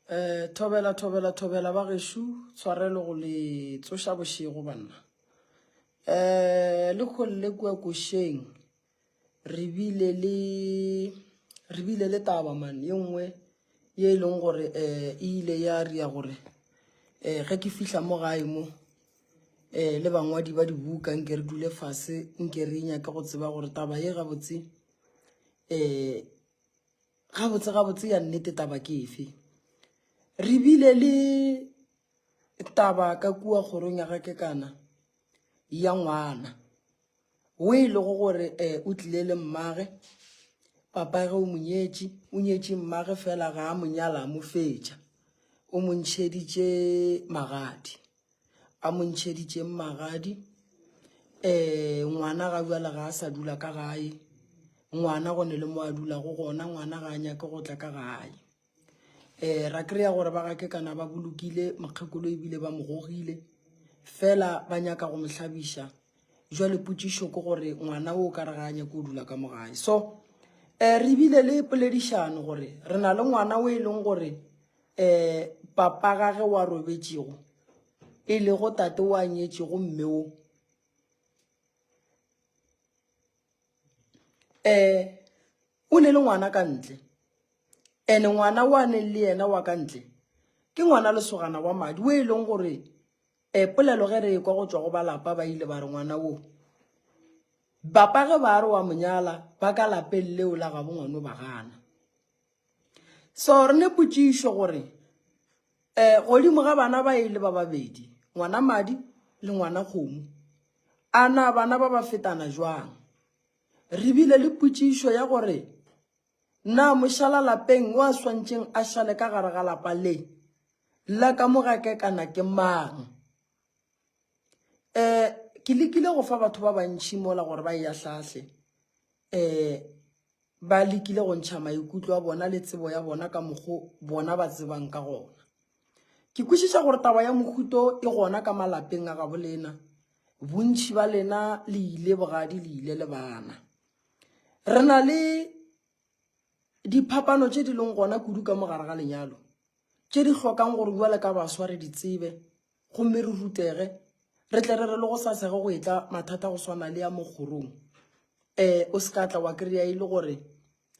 Eh, thobela thobela thobela ba gešo tshwarelo go le tsoša bošego banna eh le kgolle kua košeng re bile le re bile le taba man ye nngwe ye e leng gore eh e ile ya ria gore eh ge ke fihla mo gae mo eh le bangwadi ba dibuka nke re dule fase nke re nyake go tseba gore taba ye gabotse eh gabotse gabotse ya nnete taba ke efe re bile le taba ka kua kgorong ya gakekana ya ngwana o e lego gore um o tlile le mmage papage o mo nyetše o nyetše mmage fela ga a mo nyala a mo fetša o mo ntšheditše magadi a mo ntšheditšeng magadi um ngwana ga bjale ga a sa dula ka gae ngwana go ne le mo a dulago gona ngwana ga a nyake go tla ka gae um ra kry-a gore ba gake kana ba bolokile mokgekolo ebile ba mo gogile fela ba nyaka go mo hlabiša jwale potšišo ke gore ngwana o ka re ga a nyake go dula ka mo gae so um re bile le poledišano gore re na le ngwana o e leng gore um papa gage wa robetšego e lego tate wa nyetšego mme o um o ne le ngwana ka ntle ene ngwana wa neng le yena wa ka ntle ke ngwana lesogana wa madi o e leng gore um polelo ge re ekwa go tšwa go ba lapa ba ile ba re ngwana wo bapa ge ba re wa monyala ba ka lapeng leo la gabo ngwano ba gana so re ne potšišo gore um godimo ga bana ba e le ba babedi ngwana madi le ngwana kgomo a na bana ba ba fetana jwang re bile le potšišo ya gore na mošala lapeng o a swantšeng a šale ka gare ga lapa le la ka mo ga kekana ke mang um ke lekile go fa batho ba bantšhi mola gore ba e ahlahle um ba lekile go ntšha maikutlo a bona le tsebo ya bona ka mokgo bona ba tsebang ka gona ke kwešiša gore taba ya mohuto e gona ka malapeng a gabo lena bontši ba lena le ile bogadi le ile le bana re na le diphapano tše di leng gona kudu ka mo gare ga lenyalo tše di hlokang gore bjale ka baswa re di tsebe gomme re rutege re tle re re le go sa sege go etla mathata go swana le ya mo kgorong um o se ka tla wa kry-a e le gore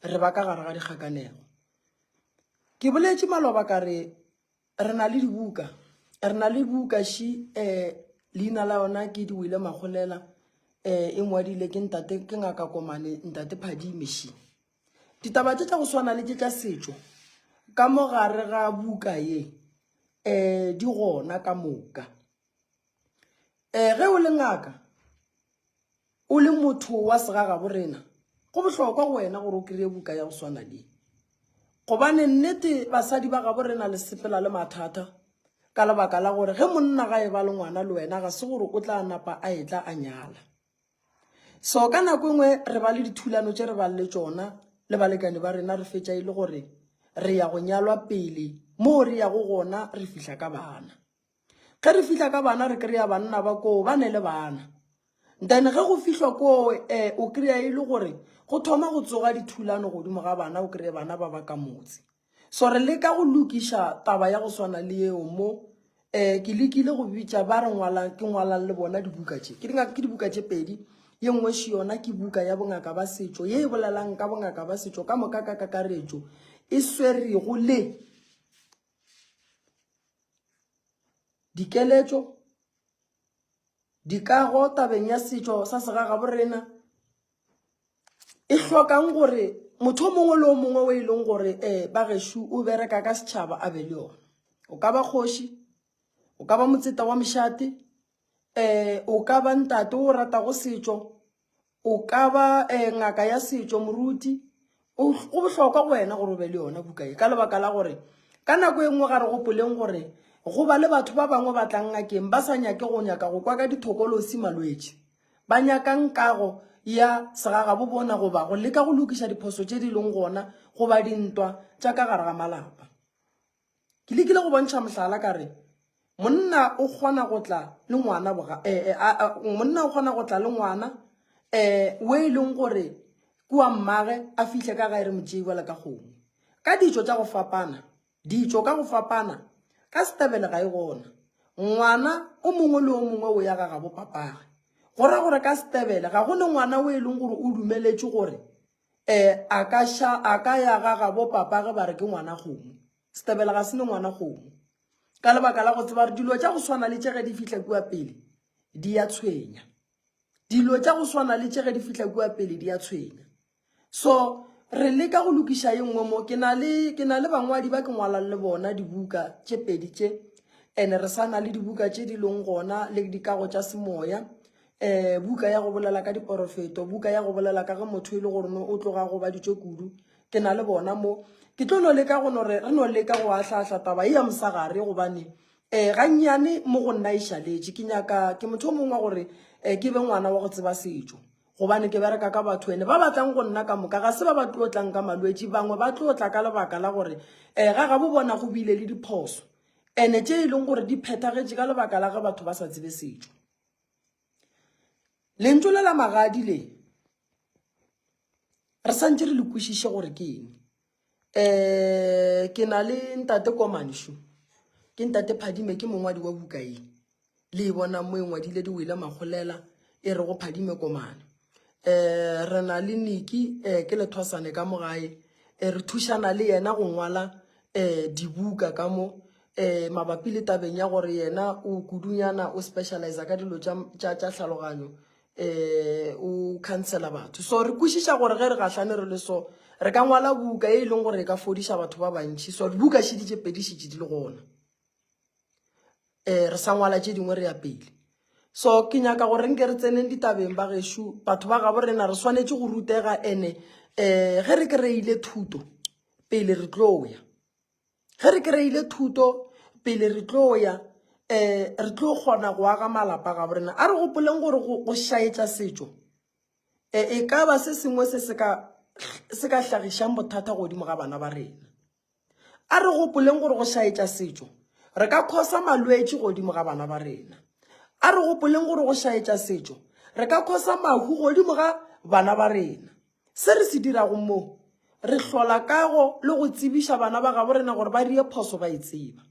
re ba ka gare ga dikgakanego ke boletše maloba ka re re na le dibuka re na le buka ši um leina la yona ke diwele magolela um e ngwadile ke ntate ke ngaka komane ntate phadime ši ditaba tše tša go swana le tše tša setšo ka mo gare ga buka ye um di gona ka moka um ge o le ngaka o le motho wa segagabo rena go bohlokwa go wena gore o kry-e buka ya go swana le gobane nnete basadi ba gabo rena le sepela le mathata ka lebaka la gore ge monna ga e ba le ngwana le wena ga se gore o tla napa a etla a nyala so ka nako e nngwe re ba le dithulano tše re bang le tšona le balekane ba rena re fetša e le gore re ya go nyalwa pele moo re yago gona re fihla ka bana ge re fihla ka bana re kry-a banna ba koo ba ne le bana then ge go fihlwa koo um o kry-a e le gore go thoma go tsoga dithulano godimo ga bana o kry-e bana ba ba ka motse so re leka go lokiša taba ya go swana le yeo mo um ke lekile go bitša ba re ngwalang ke ngwalang le bona dibuka tše ke dingaka ke dibuka tše pedi ye nngwe še yona ke buka ya bongaka ba setšo ye e bolelang ka bongaka ba setšo ka moka ka kakaretšo e swerego le dikeletšo dikago tabeng ya setšo sa segagabo rena e hlokang gore motho o mongwe le o mongwe o e leng gore um ba gešo o bereka ka setšhaba a be le yona o ka ba kgoši o ka ba motseta wa mošate um o ka ba ntate o ratago setšo o ka ba um ngaka ya setšo moruti go bohlokwa go wena gore o be le yona buka ye ka lebaka la gore ka nako e nngwe ga re gopoleng gore go ba le batho ba bangwe ba tlang ngakeng ba sa nyake go nyaka go kwa ka dithokolosi malwetši ba nyakang kago ya segagabo bona goba go leka go lokiša diphoso tše di leng gona goba dintwa tša ka gare ga malapa Ke lekile go bontšha mohlala ka re monna o kgona go tla le ngwana boga eh, eh, monna o kgona go tla le ngwana eh o e leng gore kua mmage a fihle ka gae re mo tšee bjale ka kgomo ka ditšo tša go fapana. Ditšo ka go fapana, ka Setebele ga e gona. Ngwana o mongwe le o mongwe o ya ga gabo papage. Go ra gore ka Setebele ga go ne ngwana o e leng gore o dumeletšwe gore um a ka ša a ka ya ga gabo papage ba re ke ngwana kgomo. Setebele ga se ne ngwana kgomo. Ka lebaka la go tseba gore dilo tša go swana le tše ge di fihla kua pele di a tshwenya. Dilo tša go swana le tše ge di fihla kua pele di a tshwenya. So re leka go lokiša ye nngwe mo. Ke na le ke na le bangwadi ba ke ngwalang le bona dibuka tše pedi tše and re sa na le dibuka tše di leng gona le dikago tša semoya. Um buka ya go bolela ka diporofeto, buka ya go bolela ka ge motho e le gore no o tloga a gobaditšwe kudu. Ke na le bona mo. Ke tlo no leka go no re re no leka go ahlaahla taba ye ya mosagare gobane um gannyane mo go nna e šaletše. Ke nyaka ke motho o mongwe wa gore um ke be ngwana wa go tseba setšo. Gobane ke bereka ka batho ene ba ba tlang go nna ka moka ga se ba ba tlo tlang ka malwetši, bangwe ba tlo tla ka lebaka la gore um ga gabo bona go bile le diphoso ene tše e leng gore di phethagetše ka lebaka la ge batho ba sa tsebe setšo. Lentšu le la magadi le re santše re le kwešiše gore ke eng. Um ke na le ntate Komanshu, ke ntate Phadime ke mongwadi wa buka ye. Le e bonang mo e ngwadile di wele magolela e re go Phadime Komane. Um re na le Niki um ke lethwasane ka mo gae um re thušana le yena go ngwala um dibuka ka mo um mabapi le tabeng ya gore yena o kudunyana o specializer ka dilo tša tša tlhaloganyo um o counsela batho. So re kwešiša gore ge re gahlane re le so re ka ngwala buka e leng gore e ka fodiša batho ba bantši. So dibuka šedi tše pedi šetše di le gona. um re sa ngwala tše dingwe re ya pele so ke nyaka gore nke re tseneng ditabeng ba gešo batho ba gabo rena re swanetše go rutega ene um ge re kry-ile thuto pele re tlo ya ge re kry-ile thuto pele re tlo ya um re tlo kgona go aga malapa gabo rena a re gopoleng gore go šaetša setšo e ka ba se sengwe se se ka hlagišang bothata godimo ga bana ba rena A re gopoleng gore go šaetša setšo re ka khosa malwetši godimo ga bana ba rena. A re gopoleng gore go šaetša setšo re ka khosa mahu godimo ga bana ba rena. Se re se dirago mo, re hlola kago le go tsebiša bana ba gabo rena gore ba rie phoso ba e tseba.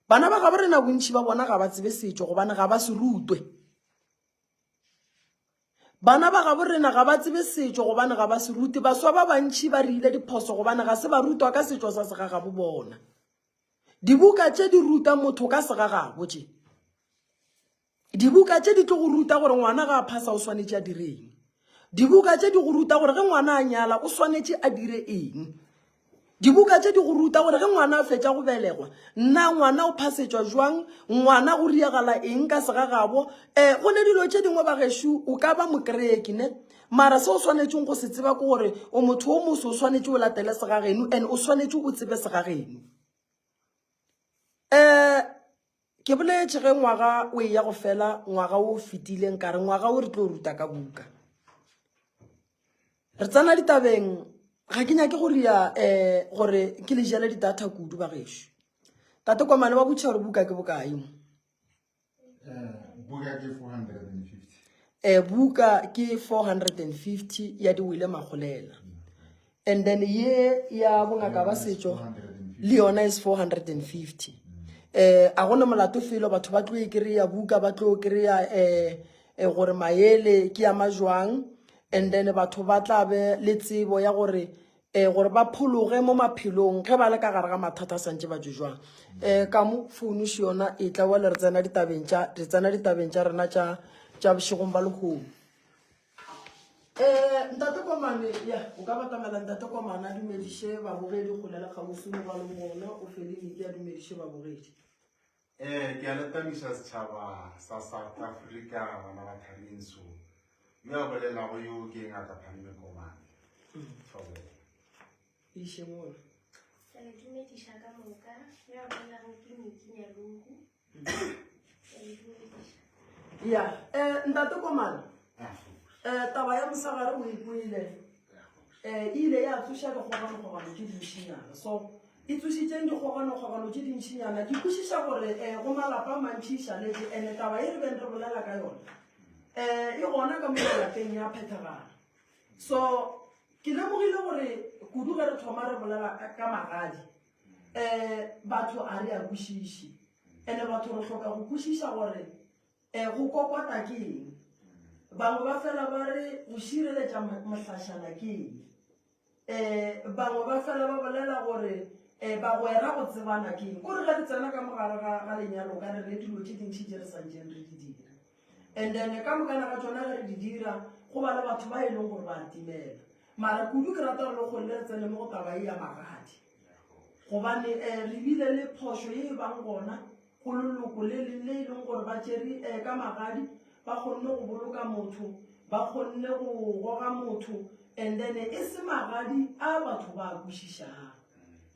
Bana ba gabo rena bontši ba bona ga ba tsebe setšo gobane ga ba se rutwe. Bana ba gabo rena ga ba tsebe setšo gobane ga ba se rute. Baswa ba bantši ba rile diphoso gobane ga se ba rutwa ka setšo sa segagabo bona. Dibuka tše di ruta motho ka segagabo tše. Dibuka tše di tlo go ruta gore ngwana ga a phasa o swanetše a dire eng. Dibuka tše di go ruta gore ge ngwana a nyala o swanetše a dire eng. Dibuka tše di go ruta gore ge ngwana a fetša go belegwa, na ngwana o phasetšwa jwang, ngwana go riagala eng ka segagabo. Um go ne dilo tše dingwe bagešo o ka ba mokreki ne, mara se o swanetšeng go se tseba ke gore o motho o moso o swanetše o latele segageno and o swanetše o tsebe segageno. Um ke boletše ge ngwaga o eya go fela ngwaga o fetileng ka re ngwaga o re tlo ruta ka buka. Re tsena ditabeng ga ke nyake go ria um gore ke le jele di-data kudu ba gešo. Tate Komane ba botšiša gore buka ke bokae mo. Buka ke 450. Eh, buka ke 450 ya diwele magolela. And then ye ya bongaka ba setšo le yona is 450. Eh, a gona molato felo batho ba tlo e kry-a buka ba tlo kry-a eh, eh, gore maele ke ya majwang and then batho ba tla be le tsebo ya gore um gore ba phologe mo maphelong ge ba le ka gare ga mathata a santše ba tšwe jwang um ka mo founu še yona e tla wale re tsena ditabeng tša re tsena ditabeng tša rena tša tša bošegong ba lehono um ntate komane ya o ka batamela ntate komane a dumediše babogedi kgole le kgauswi mo ba leng gona o feliniki a dumediše babogedi Eh, ke a le tamiša setšhaba sa South Africa bana ba Tharinso. Yo a bolelago yo ke ngaka Phadime Komane. Thobela. Iše mola. Ke a le dumediša ka moka. Yo a bolelago ke Niki Nyalungu. Ke a le dumediša. Ya, eh ntate Komane. Eh taba ya mosegare o e kwele. Eh e ile ya tsoša dikgoganokgogano tše dintšinyana. So E tsošitšeng dikgoganokgogano tše dintšinyana. Ke kwešiša gore um go malapa a mantši e šaletše ene taba e re beng re bolela ka yona um e gona ka mo malapeng ya phethagala. So ke lemogile gore kudu ge re thoma re bolela ka magadi. Um batho a re a kwešiše. Ene batho re hloka go kwešiša gore um go kokota ke eng. Bangwe ba fela ba re go šireletša mohlašana ke eng. Um bangwe ba fela ba bolela gore um bagwera go tsebana ke eng. Kore ge re tsena ka mogare ga ga lenyalo ka re re dilo tše dintši tše re santšeng re di dira. And then ka mokana ga tšona ge re di dira go ba le batho ba e leng gore ba timela. Mara kudu ke rata gore le kgone re tsene mo go taba e ya magadi. Gobane um re bile le phošo ye e bang gona go leloko le leng le e leng gore ba tšere um ka magadi ba kgonne go boloka motho ba kgonne go goga motho and then e se magadi a batho ba a kwešišang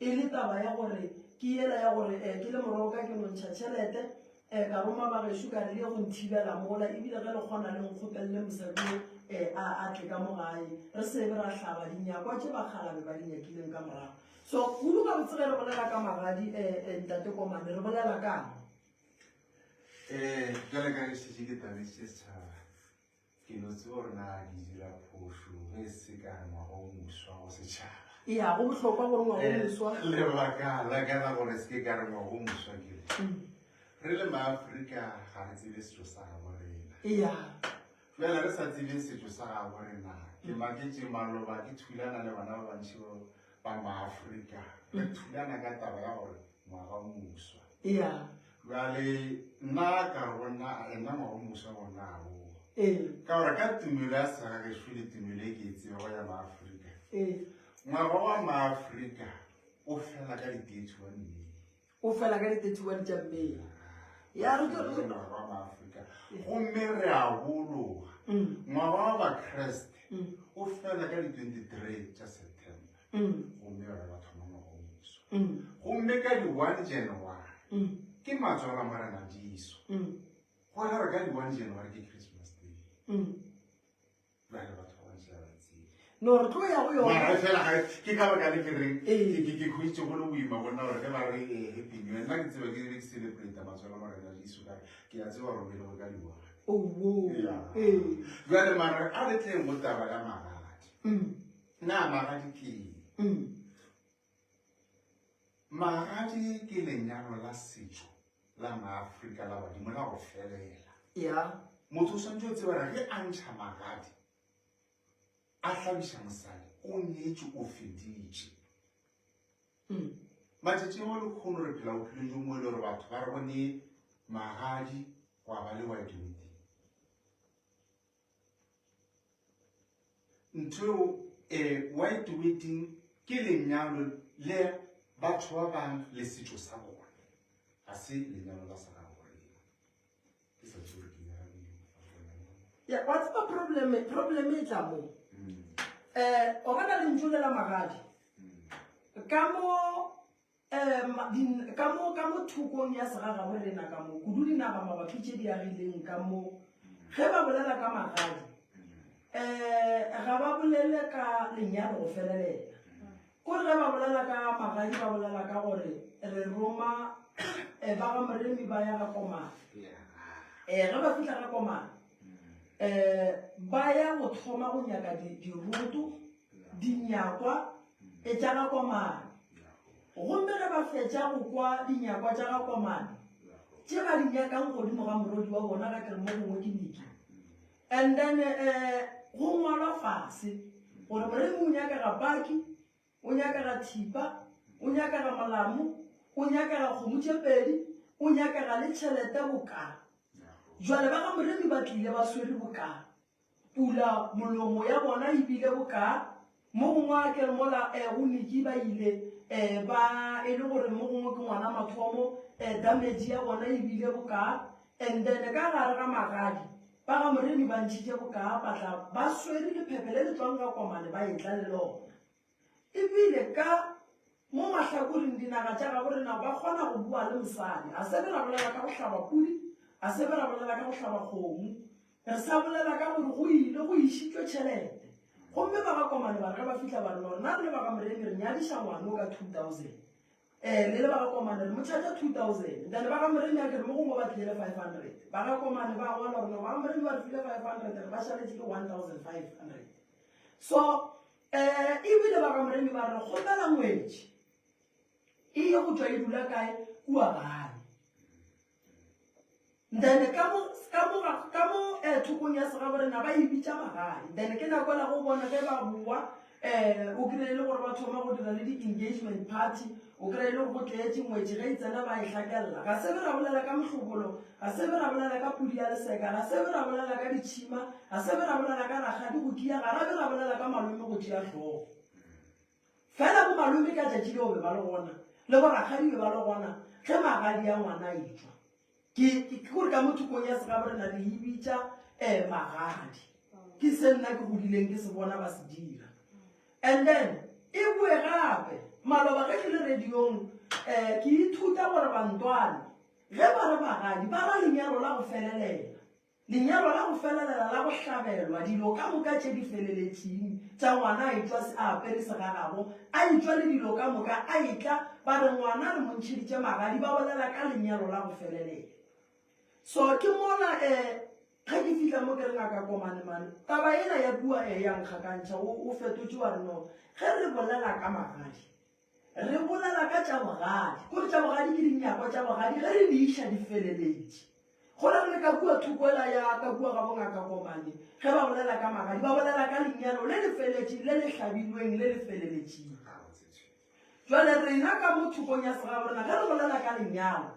e le taba ya gore ke yela ya gore um ke le moroka ke no ntšha tšhelete um ka roma bagešo ka re le go nthibela mola ebile ge le kgona le nkgopelele mosadi o um a tle ka mo gae re sebe ra hlaba dinyakwa tše bakgalabe ba di nyakileng ka morago so kudu gabotse ge re bolela ka magadi um ntate komane re bolela kang um jale ka ge šetše ke tabetše setšhaba ke no tseba gore na ke dira phošo ge e se ka re ngwaga o moswa go setšhaba ya go bohlokwa gore ngwaga o moswa lebaka la ka la gore se ke ka re ngwaga o moswa ke le re le maaforika ga re tsebe setšo sa gabo rena ya Bjale re sa tsebe setšo sa gabo rena, ke maketše maloba ke thulana le bana ba bantši ba Maafrika, re thulana ka taba ya gore ngwaga o moswa. Yeah. Bjale nna ka re go nna, ena ngwaga o moswa gona ga o. Ee. Ka gore ka tumelo ya segagešo le tumelo e ke e tsebego ya Maafrika, Ee. ngwaga wa Maafrika o fela ka di-31 May. o fela ka di-31 tša May ya re tlo Ke ngwaga wa Maafrika gomme re a bologa ngwaga wa Bakreste o fela ka di-23 tša September gomme yona ba thoma ngwaga o moswa gomme ka di-1 January ke matswalo a Morena Jesu go ra gore ka di-1 January ke Christmas Day. Bjale batho ba bantši ga ba tsebe. No re tlo ya go yona. Mara fela ga ke ka baka le ke reng Ee. ke ke hwetše go le boima go nna gore ge ba re eh, happy new year nna ke tseba ke be ke celebrate matswalo a morena Jesu ka re ke a tseba gore o belegwe ka di-one. Owo. Yeah. Ee. Bjale mara a re tleng go taba ya magadi. Na magadi ke eng? Magadi ke lenyalo la setšo la Maafrika la badimo la go felela. Ya. Motho o swanetše go tseba gore ge a ntšha magadi a hlabiša mosadi o nyetše o feditše. Matšatšing a lekgono re phela bophelong jo mo e le gore batho ba re bone magadi gwa ba le white wedding. Ntho eo eh, white wedding ke lenyalo le batho ba bang le setšo sa bona ga se lenyalo la segabo rena ke sa tsebe gore ke nyarabile ya wa tseba problem problem e tla mo eh o bona lentšu le la magadi ka mo um ka mo ka mo thokong ya segagabo rena ka mo kudu dinaga mabapi tše di agileng ka mo ge ba bolela ka magadi um ga ba bolele ka lenyalo go felelela kore ge ba bolela ka magadi ba bolela ka gore re roma um ba ga moremi ba ya ga komane um ge ba fihla ga komane um ba ya go thoma go nyaka diroto dinyakwa e tša ga komane gomme ge ba fetša go kwa dinyakwa tša ga komane tše ba di nyakang godimo ga morodi wa bona ga kere mo gongwe ke niki and then um go ngwalwa fase gore moremi o nyakega paki o nyakega thipa o nyakega molamo o nyakega kgomo tše pedi o nyakega le tšhelete boka jwale ba ga moremi ba tlile ba swere boka Pula molomo ya bona e bile bokaa, mo gongwe a ke re mola eh, go Niki ba ile eh, ba e le gore mo gongwe ke ngwana mathomo eh, damage ya bona e bile bokaa and then ka gare ga magadi ba ga Moremi ba ntšhitše bokaa ba tla ba swere lephephe le le tšwang ga Komane ba etla le lona. Ebile ka mo mahlakoreng dinaga tša gabo rena ba kgona go bua le mosadi. A se be ra bolela ka go hlaba pudi, a se be ra bolela ka go hlaba kgomo. Re sa bolela ka gore go ile go išitšwe tšhelete. Gomme ba ga Komane ba re ge ba fihla ba re no rena re le ba ga Moremi re nyadiša ngwano ka 2000. Eh, le le ba ga Komane re mo charge 2000. Then ba ga Moremi a ke re mo gongwe ba tlile le 500. Ba ga Komane ba ngwala gore no ba ga Moremi ba re file 500 re ba šaletše ke 1500. So Eh, ebile ba ga Moremi ba re kgopela ngwetši. E ye go tšwa e dula kae? Kua gae. Then ka mo ka mo ka mo eh, thokong ya segabo rena ba e bitša magae. Then ke nako la go bona ge ba boa eh o kry-e le gore ba thoma go dira le di-engagement party o kry-e le gore go tletše ngwetši ge e tsena ba e hlakelela ga se be ra bolela ka mohlobolo ga se be ra bolela ka pudi ya leseka ga se be ra bolela ka ditšhima ga se be ra bolela ka rakgadi go tia ga ra be ra bolela ka malome go tšea hlogo Fela bomalome ka tšatši leo be ba le gona, le borakgadi be ba le gona ge magadi ya ngwana a etšwa. Ke ke gore ka mo thokong ya segabo rena re e bitša um magadi. Ke se nna ke godileng ke se bona ba se dira. And then e boe gape maloba ge ke le radiong um ke ithuta gore bantwane ge ba re magadi ba ra lenyalo la go felelela. Lenyalo la go felelela la go hlabelwa, dilo ka moka tše di feleletšeng tša ngwana a etšwa a apere segagabo, a etšwa le dilo ka moka, a etla, ba re ngwana re mo ntšheditše magadi, ba bolela ka lenyalo la go felelela. So ke mola um ge ke fihla mo ke re ngaka Komane mane, taba yela ya kua e ya nkgakantšha, o, o fetotše wa re no, ge re bolela ka magadi, re bolela ka tša bogadi, kore tša bogadi ke dinyakwa tša bogadi ge re di iša di feleletše. Go na le ka kua thoko ela ya ka kua ga bongaka Komane, ge ba bolela ka magadi, ba bolela ka lenyalo le le feletšeng, le le hlabilweng, le le feleletšeng. Jwale rena ka mo thokong ya segabo rena, ge re bolela ka lenyalo,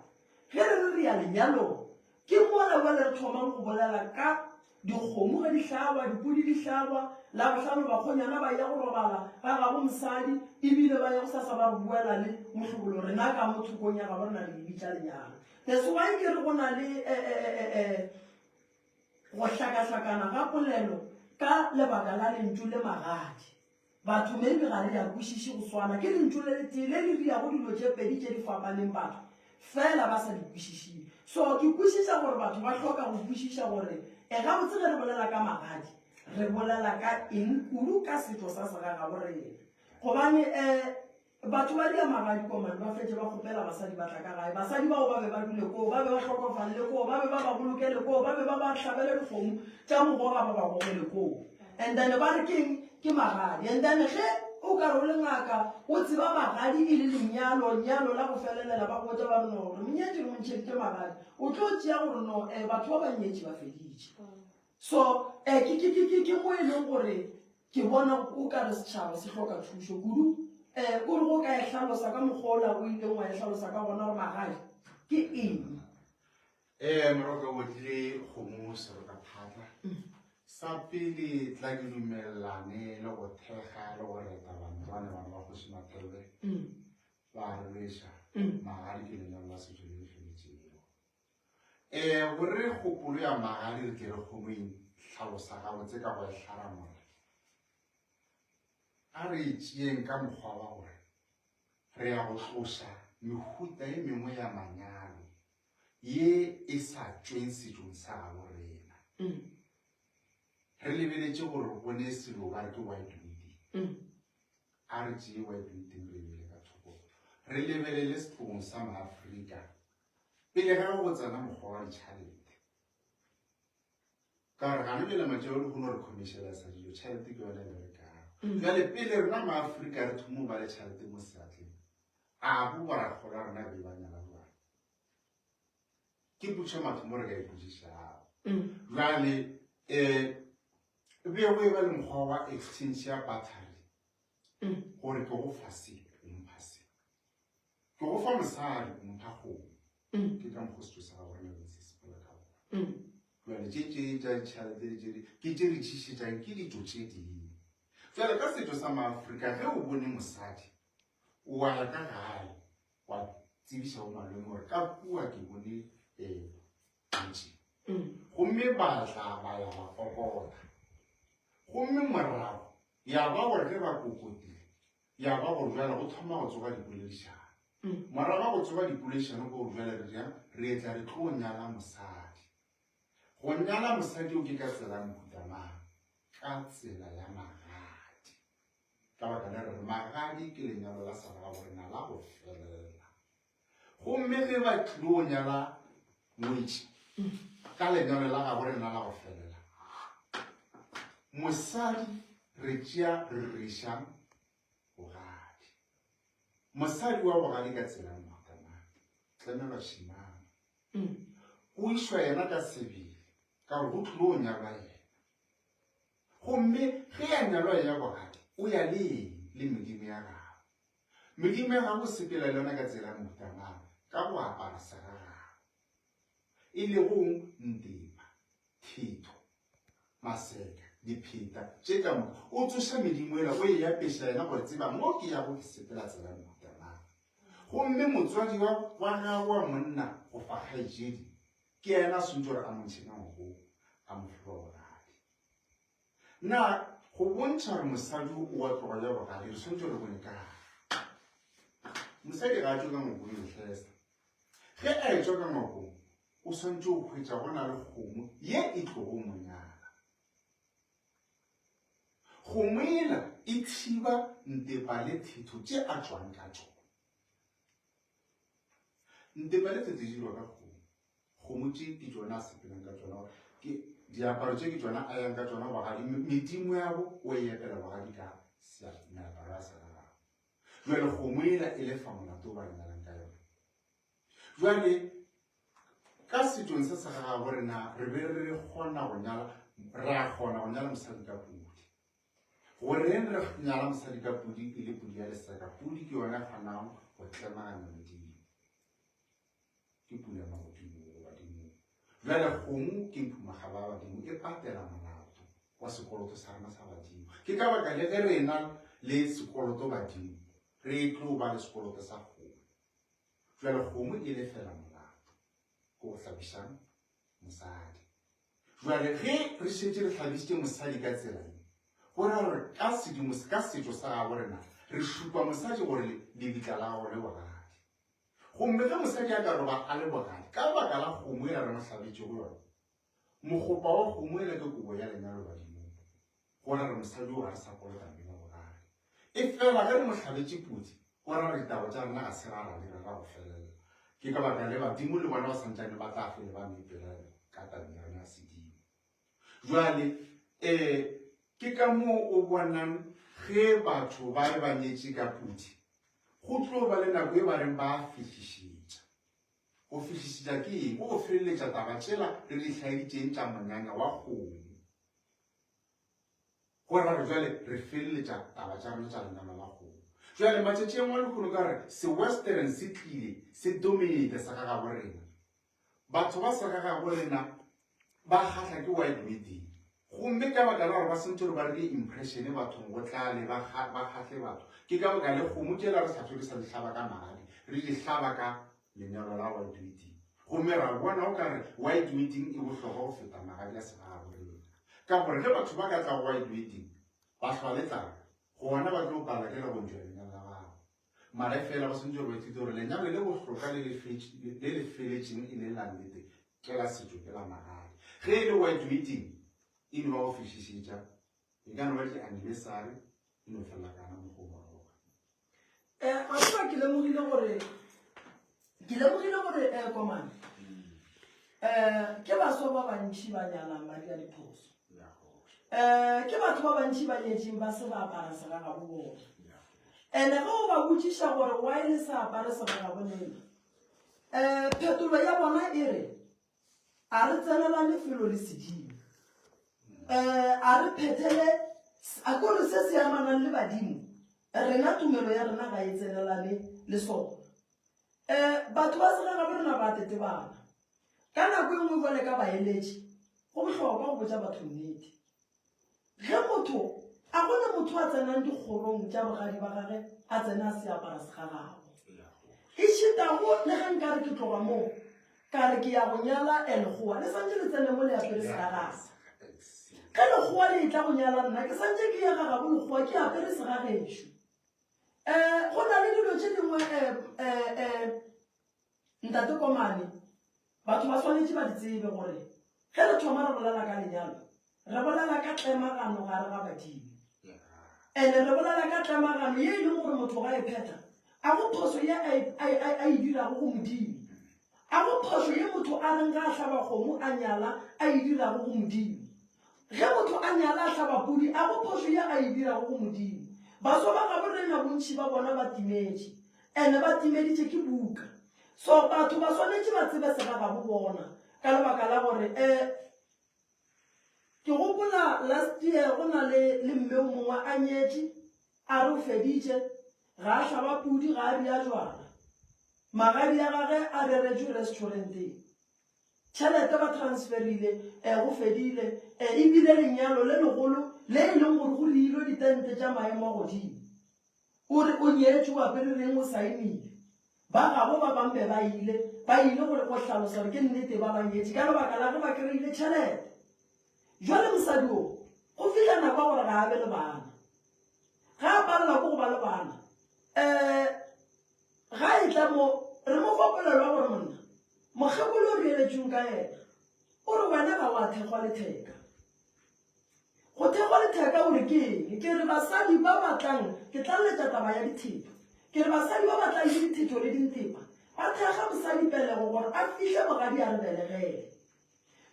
ge re re re ya lenyalong, ke mola jwale re thomang go bolela ka dikgomo ge di hlabwa, dipudi di hlabwa, Labohlano bakgonyana ba ya go robala ga gabo mosadi, ebile ba ya gosasa ba re boela le mohlobolo. Rena ka mo thokong ya gabo rena re e bitša lenyalo. That's why ke re go na le go hlakahlakana ga polelo ka lebaka la lentšu le magadi. Batho maybe ga re ya kwešiše go swana. Ke lentšu le letee le le riago dilo tše pedi tše di fapaneng batho fela ba sa di kwešišeng. So ke kwešiša gore batho ba hloka go kwešiša gore e gabotse ge re bolela ka magadi re bolela ka eng kudu ka setšo sa segagabo rena. Gobane um Batho ba dia magadi kwa mane, ba fetše ba kgopela basadi ba tla ka gae. Basadi bao ba be ba dule koo, ba be ba hlokofalle koo, ba be ba ba bolokele koo, ba be ba ba hlabele dikgomo tša go goga ba ba gogele koo. And then ba re keng? Ke magadi. And then ge o ka re o le ngaka, o tseba magadi e le lenyalo, nyalo la go felelela, ba go botša ba re no, re monyetše re mo ntšheditše magadi. O tlo tšea gore no, eh, batho ba ba nyetše ba feditše. So, eh, ke, ke, ke, ke, ke mo e leng gore ke bona o ka re setšhaba se hloka thušo kudu. Eh, o re go ka e hlalosa ka mokgwa ola o ileng wa e hlalosa ka gona gore magadi ke eng? Eh, moroka o tlile kgomo seroka phatla. Sa pele tla ke dumelelane le go thekga le go reta bantlwane bana ba kgoši Mathebe. Ba re lweša magadi ke lenyalo la setšo le le feletšego. Um gore kgopolo ya magadi re tle re kgone go e hlalosa gabotse ka go e hlaramolla, a re e tšeeng ka mokgwa wa gore re ya go tloša mehuta e mengwe ya manyalo ye e sa tšweng setšong sa gabo rena. Re lebeletše gore go ne selo ba re ke white wedding. A re tšee white wedding re e beele ka thoko, re lebelele setlogong sa Maafrika Pele ga ge go tsena mokgwa wa ditšhalete, ka gore gane bjale matšeo le kgone re commercialisa dilo, tšhalete ke yona e berekago. Mm. Jale pele rena maAfrika re thomo ba le tšhalete mo seatleng, a bo borakgolo a rena be ba nyala jwang? Ke potšo mathomo re ka ipotšišago. Mm. Jale um be go e ba le mokgwa wa exchange ya battery mm. gore ke go fa se o mpha se. Ke go fa mosadi, o mpha kgomo. Mm. Ke ka mokgwa setšo sa gago rena be se sepela ka gona. Mm. Jale tše tše tša ditšhelete le tše di ke tše re tšhišetšang ke ditšo tše dingwe. Jale ka setšo sa Maafrika ge o bone mosadi o wa ya ka gae wa tsebiša bo malome gore ka kua ke bone um ntši. Mm. Gomme ba tla ba ya ba kokota. Gomme morago ya ba gore ge ba kokotile Ya ba gore bjale go thoma go tsoga dipoledišano. Morago ga go tsoga dipoledišano ke gore bjale re dirang? Re etla re tlo nyala mosadi. Go nyala mosadi o ke ka tsela ya mohuta mang? Ka tsela ya magadi. Ka baka le re re magadi ke lenyalo la segagaborena la go felela. Gomme ge ba tlilo nyala ngwetši ka lenyalo la gabo rena la go felela, mosadi re tšea re reša bogadi. Mosadi wa bogadi ka tsela ya mohutamang, tlemelwa šimama. Go išwa yena ka sebele, ka gore go tlilo nyalwa yena. Gomme ge a nyalwa ya bogadi, o ya le eng? Le medimo ya gagwe. Medimo ya gagwe o sepela le yona ka tsela ya mohutamang, ka go apara segagabo. E lego ntepa, thetho, maseka, dipheta, tše ka moka. O tsoša medimo ela, o e apeša yena gore tseba mo ke yago ke sepela tsela ya mohuta mang. Gomme motswadi wa wa gagwe wa monna go fa kgaetšedi, ke yena a swantše gore a mo ntšhe ka ngwakong, a mo fe wa bogadi. Na go bontšha gore mosadi o a tloga ya bogadi, re swantše re bone kae? Mosadi ga a tšwe ka ngwakong lehlesa. Ge a etšwa ka ngwakong, o swantše go hwetša go na le kgomo ye e tlogo mo nyala. Kgomo ela e thiba ntepa le thetho tše a tšwang ka tšona. Ntepa le thetho di dirwa ka kgomo. Kgomo tše ke tšona a sepelang ka tšona, ke diaparo tše ke tšona a yang ka tšona bogadi. Medimo yabo o e epela bogadi ka meaparo ya segagabo. Jwale kgomo ela e lefa molato o ba re nyalang ka yona. Jwale ka setšong se sa gagabo rena re be re kgona go nyala, ra kgona go nyala mosadi ka pudi. Goreng re nyala mosadi ka pudi e le pudi ya leseka? Pudi ke yona e kgonang go tlemaganya medimo. Ke pula magodimo go badimong. Bjale kgomo ke mphumagaba ya badimo, e patela molato wa sekoloto sa rena sa badimo. Ke ka baka le ge re ena le sekoloto badimo, re tlo ba le sekoloto sa kgomo. Bjale kgomo e lefela molato ke go hlabišang mosadi. Bjale ge re šetše re hlabišitše mosadi ka tsela ye, go ra gore ka sedimo, ka setšo sa gabo rena, re šupa mosadi gore lebitla la gagwe le bogadi. Gomme ge mosadi a ka roba a le bogadi ka baka la kgomo yela re mo hlabetšego yona, mokgopa wa kgomo yela ke kobo ya lenyalo badimong, go ra re mosadi o ga re sa kolota mme wa bogadi. Efela ge re mo hlabetše pudi, go ra re ditaba tša rena ga se ra ra di rera go felela. Ke ka baka le badimo le bona ba santšane ba tla fele ba mepela ka tabeng ya rena ya sedimo. Jwale um ke ka moo o bonang ge batho ba re ba nyetše ka pudi, Go tlo ba le nako e ba reng ba a fihlišetša. Go fihlišetša ke eng? Ke go feleletša taba tšela re di hlaeditšeng tša monyanya wa kgomo. Go ra re jwale re feleletša taba tša rena tša lenyalo la kgomo. Jwale matšatši a lehono ka re se-western se tlile se dominate sa ga gabo rena. Batho ba sa ga gabo rena ba kgahla ke white wedding. Gomme ka baka la gore ba sentše gore ba dire impression bathong go tlale ba kgahle batho. Ke ka baka le kgomo tšela re sa hlwe re sa di hlaba ka magadi, re di hlaba ka lenyalo la white wedding. Gomme ra bona o ka re white wedding e bohlokwa go feta magadi a segagabo rena. Ka gore ge batho ba ka tla go white wedding ba hlwa le tlala, gona ba tlo pala ke la go ntšwa lenyalo la gago. Mara efela ba swanetše gore ba ithute gore lenyalo le bohlokwa le le le feletšeng e le la nnete ke la setšo, ke la magadi. Ge e le white wedding e no ba go fihlišetša, e ka no ba di-anniversary, e no felela ka gona mokgwa o moroka. Eh, wa tseba ke lemogile gore ke lemogile gore eh komane eh ke baswa ba bantši ba nyalang ba dira diphoso eh ke batho ba bantši ba nyetseng ba se ba apara segagabo bona Ene ge o ba botšiša gore why le sa apare segagabo lena, um phetolo ya bona e re, a re tsenela lefelo le sedimo, um a re phethele, a kore se se amanang le badimo, rena tumelo ya rena ga e tsenelane le sona. Um batho ba segagabo rena ba tetebana. Ka nako e nngwe jwale ka baeletši, go bohlokwa go botša batho nnete. Ge motho, a go ne motho a tsenang dikgorong tša bogadi ba gage a tsena a se apara segagabo. Ešitago le ge nka re ke tloga mo, ka re ke ya go nyala lekgowa, le santše le tsene mo le apere segagabo. Ge lekgowa le etla go nyala nna, ke santše ke ya gagabo lekgowa ke apere segagešo. Um go na le dilo tše dingwe um um um Ntate Komane, batho ba swanetše ba di tsebe gore ge re thoma re bolela ka lenyalo, re bolela ka tlemagano gare ga badimo. Ene re bolela ka tlemagano ye e leng gore motho ga e phetha, a go phoso ye a e, a, a, a e dirago go Modimo. A go phoso ye motho a reng ga a hlaba kgomo a nyala a e dirago go Modimo. Ge motho a nyala a hlaba pudi, a go phoso ye a e dirago go Modimo. Baswa ba gabo rena bontši ba bona ba timetše. Ene ba timeditše ke buka. So batho ba swanetše ba tsebe segagabo bona ka lebaka la gore um ke gopola last year go na le le mme o mongwe a nyetše a re o feditše ga a hlaba pudi ga a ria jwala. Magadi a gage a reretšwe restauranteng. Tšhelete ba transferile, e go fedile, e e bile lenyalo le legolo le e leng gore go riilwe ditente tša maemo a godimo. O re o nyetšwe, o apere reng, o saenile. Ba gabo ba bang be ba ile, ba ile go go hlalosa gore ke nnete ba ba nyetše ka lebaka la ge ba kry-ile tšhelete. Jwale mosadi o, go fihla nako ya gore ga a be le bana. Ga a palelwa ke go ba le bana, um Ga e tla mo, re mo fa polelo ya gore monna, mokgekolo o reeletšweng ka yena, o re wena ga wa thekgwa letheka. Go thekgwa letheka o re ke eng? Ke re basadi ba ba tlang, ke tlaleletša taba ya dithepa. Ke re basadi ba ba tlang le dithetho le dintepa, ba thekga mosadi pelego gore a fihle bogadi a re belegele.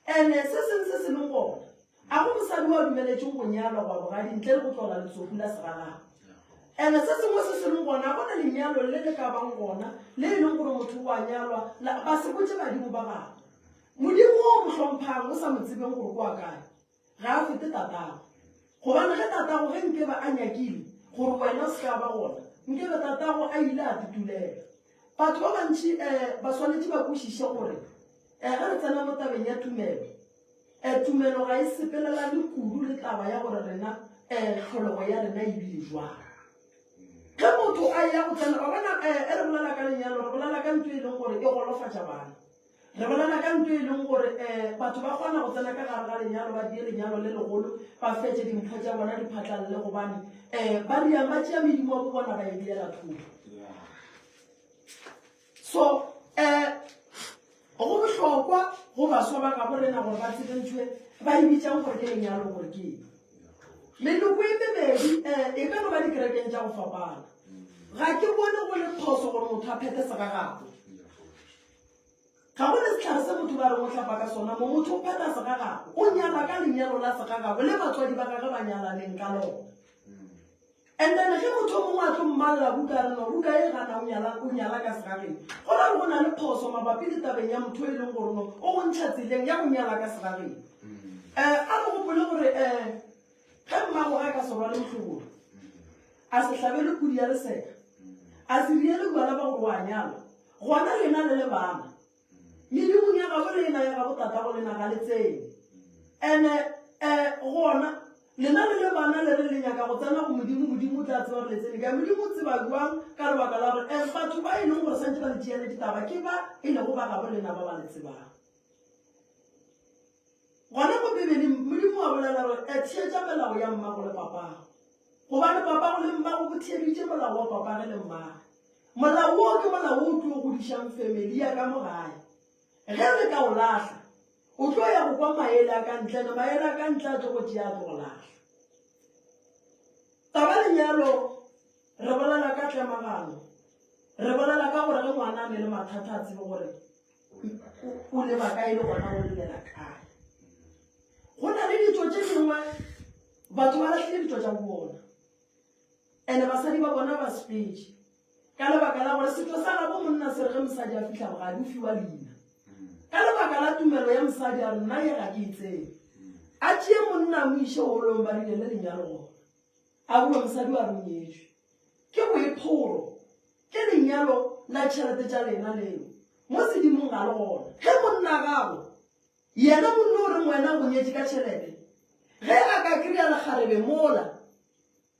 Ene se seng se se leng gona, a go mosadi o a dumeletšeng go nyalwa goba bogadi ntle le go tlola letsoku la segagabo. Ene se sengwe se se leng gona, go na lenyalo le le ka bang gona le e leng gore motho o a nyalwa, la, ba se botše badimo ba gagwe. Modimo wo o mo hlomphang o sa mo tsebeng gore ke wa kae, ga a fete tatago. Gobane ge tatago ge nkebe a nyakile gore wena o se ka ba gona, nkebe tatago a ile a tutulela. Batho ba bantši um ba swanetše ba kwešiše gore um ge re tsena mo tabeng ya tumelo, um tumelo ga e sepelelane kudu le taba ya gore rena um tlholego ya rena e bile jwang. Ge motho a eya go tsena, wa bona um e re bolela ka lenyalo, re bolela ka ntho e leng gore e golofatša bana. Re bolela ka ntho e leng gore um batho ba kgona go tsena ka gare ga lenyalo, ba die lenyalo le legolo, ba fetše dimpho tša bona di phatlalele gobane um ba riang ba tšea medimo wa bo bona ba e beela thoko. So um go bohlokwa go baswa ba gabo rena gore ba tsebe ntho e ba e bitsang gore ke lenyalo gore ke eng. Meloko e mebedi um e ka no ba dikerekeng tša go fapana. Ga ke bone go le phoso gore motho a phethe segagabo. Ga go le sehlare se motho ba reng o hlapa ka sona mo, motho o phetha segagabo, o nyala ka lenyalo la segagabo le batswadi ba gagwe ba nyalaneng ka lona. And then ge motho o mongwe a tlo mmalela buka a re no buka e gana o nyala, o nyala ka segageng, go ra gore go na le phoso mabapi le tabeng ya motho e leng gore no o go ntšha tseleng ya go nyala ka segageng. Um a re gopole gore um ge mmago a ka se rwale mohlobolo, a se hlabele pudi ya leseka, a se riele bjala ba gore o a nyalwa, Gona lena le le bana, medimong ya gabo lena, ya gabo tatago lena ga le tsene. Ene um gona lena le le bana le re le nyaka go tsena go Modimo, Modimo o tla tseba gore le tsene kae. Modimo o tseba jwang? Ka lebaka la gore um batho ba e leng gore santse ba le tšeele ditaba ke ba e lego ba gabo lena ba ba le tsebang. Gona mo Bibeleng Modimo wa bolela gore e theetša melao ya mmago le papago. Gobane papago le mmago bo theeditše molao wa papage le mmage. Molao woo ke molao wo o tlo godišang family ya ka mo gae. Ge re ka o lahla, o tlo ya go kwa maele a ka ntle, ene maele a ka ntle a tlo go tšea a tlo go lahla. Taba lenyalo re bolela ka tlemagano, re bolela ka gore ge ngwana a ne le mathata a tsebe gore o leba kae le gona o llela kae. Go na le ditšo tše dingwe batho ba lahlile ditšo tša bona ene basadi ba bona ba sepetše ka lebaka la gore setšo sa gabo monna se re ge mosadi a fihla bogadi o fiwa leina ka lebaka la tumelo ya mosadi a re nna ye ga ke e tsebe a tšee monna a mo iše holong ba rile le lenyalo gona A bua mosadi wa re o nyetšwe. Ke boiphoro. Ke lenyalo la tšhelete tša lena leo. Mo sedimong ga le gona. Ge monna gago, yena monna o reng wena o go nyetše ka tšhelete, ge a ka kry-a lekgarebe mola,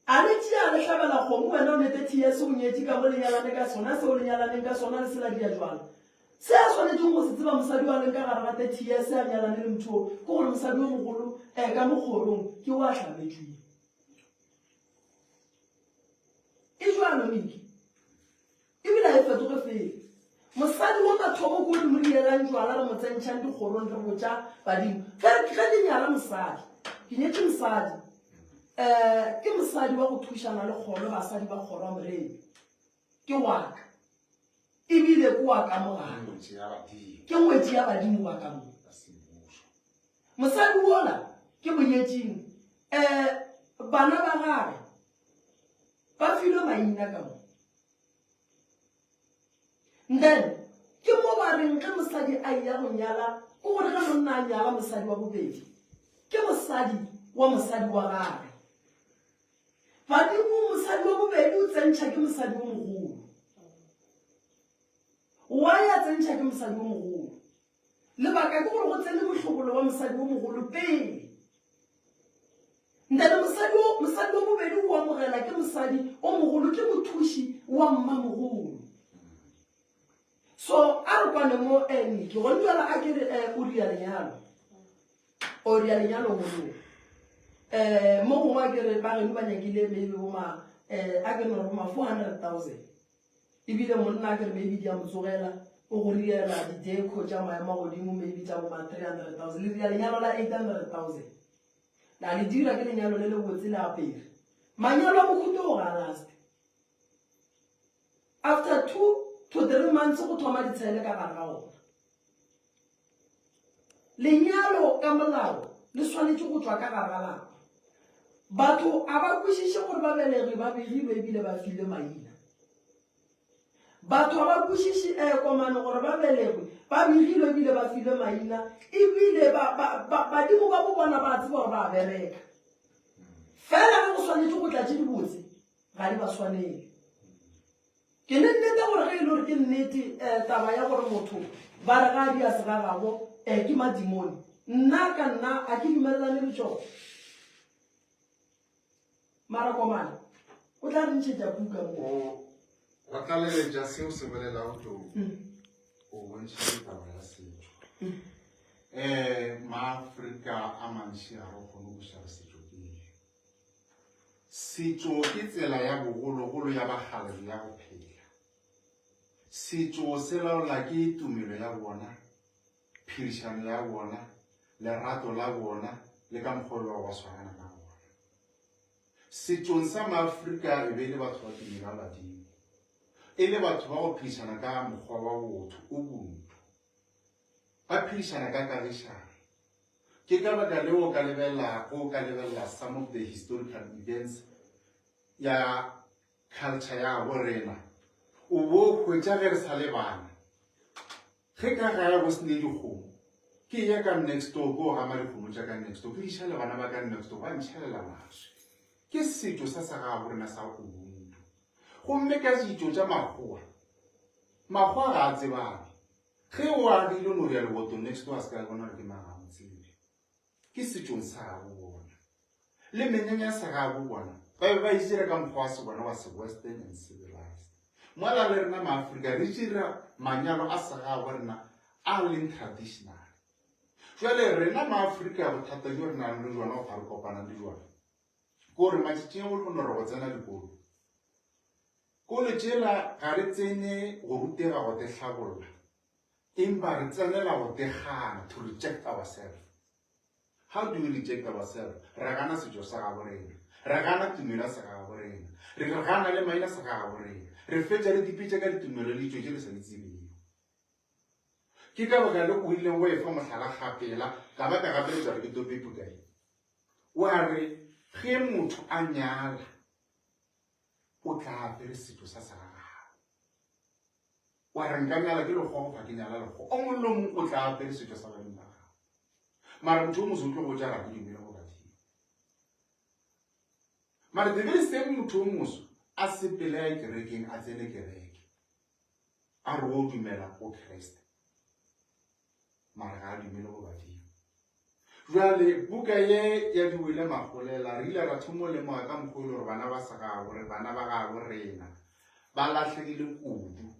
a le tšea a le hlabela kgomo wena o ne 30 years o nyetše ka mo le nyalane ka sona seo le nyalaneng ka sona le se la dia jwalo. Se a swanetšeng go se tseba mosadi yo a leng ka gare ga 30 years a nyalane le motho o, ke gore mosadi yo mogolo um ka mo kgorong ke o a hlabetšweng. E jwalo Miki, ebile a e fetoge fela. Mosadi wa mathomo ko re mo rielang jwala re mo tsentšhang dikgorong re botša badimo. Ge re ge ke nyala mosadi, ke nyetše mosadi um ke mosadi wa go thušana le kgoro basadi ba kgoro ya moremi ke waka ebile ke wa ka mogare ke ngwetši ya badimo ba ka mo. Mosadi wola ke monyetšing um bana ba gage ba filwe maina ka mo. Then ke mo ba reng ge mosadi a eya go nyala, ke gore ge monna a nyala mosadi wa bobedi, ke mosadi wa mosadi wa gagwe. Badimo mosadi wa bobedi o tsentšha ke mosadi o mogolo. Why a tsentšha ke mosadi o mogolo? Lebaka ke gore go tsene mohlobolo wa mosadi o mogolo pele. Ntate mosadi o mosadi wa bobedi o amogela ke mosadi o mogolo ke mothuši wa mmamogolo. So a re kwane mo eh, Niki gone jwale a ke re eh, o ria lenyalo o ria lenyalo molong eh mo gongwe a ke re ba geno ba nyakile maybe bo ma eh a ke no re bo ma 400,000 Ebile monna a ke re maybe di a mo tsogela, o go riela di-deco tša maemo a godimo maybe tša bo ma 300,000. Le ria lenyalo la 800,000. La le dira ke lenyalo le lebotse le apere. Manyalo a mohuta o ga a laste. After 2 to 3 months go thoma ditshele ka gare ga ona. Lenyalo ka molao le swanetše go tšwa ka gare ga lapa. Batho a ba kwešiše gore babelegi ba begilwe ebile ba filwe maina. Batho a ba kwešiše eh, komano gore ba belegwe ba begilwe ebile ba filwe maina ebile ba, ba, ba, badimo ba bo bona ba tseba gore ba bereka. Fela ge go swanetše go tla tše dibotse ga di ba swanele. Ke ne nnete gore ge e le gore ke nnete um taba ya gore motho ba re ga a dia segagabo um ke madimone, nna ka nna a ke dumelelane le tšona. Mara Komane o tla re ntšhetša puka mo. O go tlaleletša seo se bolelago Tlou, o bontšhitše taba ya setšo. Um Maafrika a mantši ga re kgone go kwešiša gore setšo ke eng. Setšo ke tsela ya bogologolo ya bakgalabje ya go phela. Setšo se laola ke tumelo ya bona, phedišano ya bona, lerato la bona le ka mokgwa o ba ba swarana ka gona. Setšong sa Maafrika e be e le batho ba tumelo ya badimo, e le batho ba go phedišana ka mokgwa wa botho, ubuntu, ba phedišana ka kagišano. Ke ka baka leo o ka lebelela, o ka lebelela some of the historical events ya culture ya bo rena, o bo hwetša ge re sa le bana, ge ka gae go sene dikgomo, ke ya ka next door ko gama dikgomo tša ka next door, ke diša le bana ba ka next door, ba ntšhelela maswi. Ke setšo sa sa gabo rena sa Ubuntu. Gomme ka ditšo tša makgowa, makgowa ga a tsebane. Ge o agile o no ya lebotong next door a se ka bona gore ke mang ga mo tsebe. Ke setšong sa gabo bona. Le menyanya ya sa gabo bona ba be ba e dira ka mokgwa wa sebona wa se western and civilized. Mola le rena maAfrika re dira manyalo a sa gabo rena a leng traditional. Jwale rena maAfrika bothata jo re nang le jona goba re kopanang le jona ke gore matšatšing a bolehono re go tsena dikolo. Kolo tšela ga re tsene go rutega go te hlabolla, empa re tsenela go te gana, to reject ourselves. How do we reject ourselves? Re gana setšo sa gabo rena, re gana tumelo ya segagabo rena, re gana le maina segagabo rena, re fetša re dipitša ka ditumelo le ditšo tše re sa di tsebego. Ke ka baka le o ileng go efa mohlala gapela, ka ba ka gapeletša gore ke tope puka ye. Wa re ge motho a nyala, o tla apere setšo sa segagabo. Wa re nka nyala ke lekgowa goba ke nyala lekgowa, o mongwe le mongwe o tla apere setšo sa badimo ba gagwe. Mara motho o moso o tlo go tša ra ke dumele go badimo. Mara the very same motho o moso a sepele a ye kerekeng, a tsene kereke, a re o dumela go Kriste, mara ga a dumele go badimo. Jwale buka ye ya Diwele Magolela, re ile ra thomo lemoga ka mokgwa o le gore bana ba segabo re bana ba gabo rena ba lahlegile kudu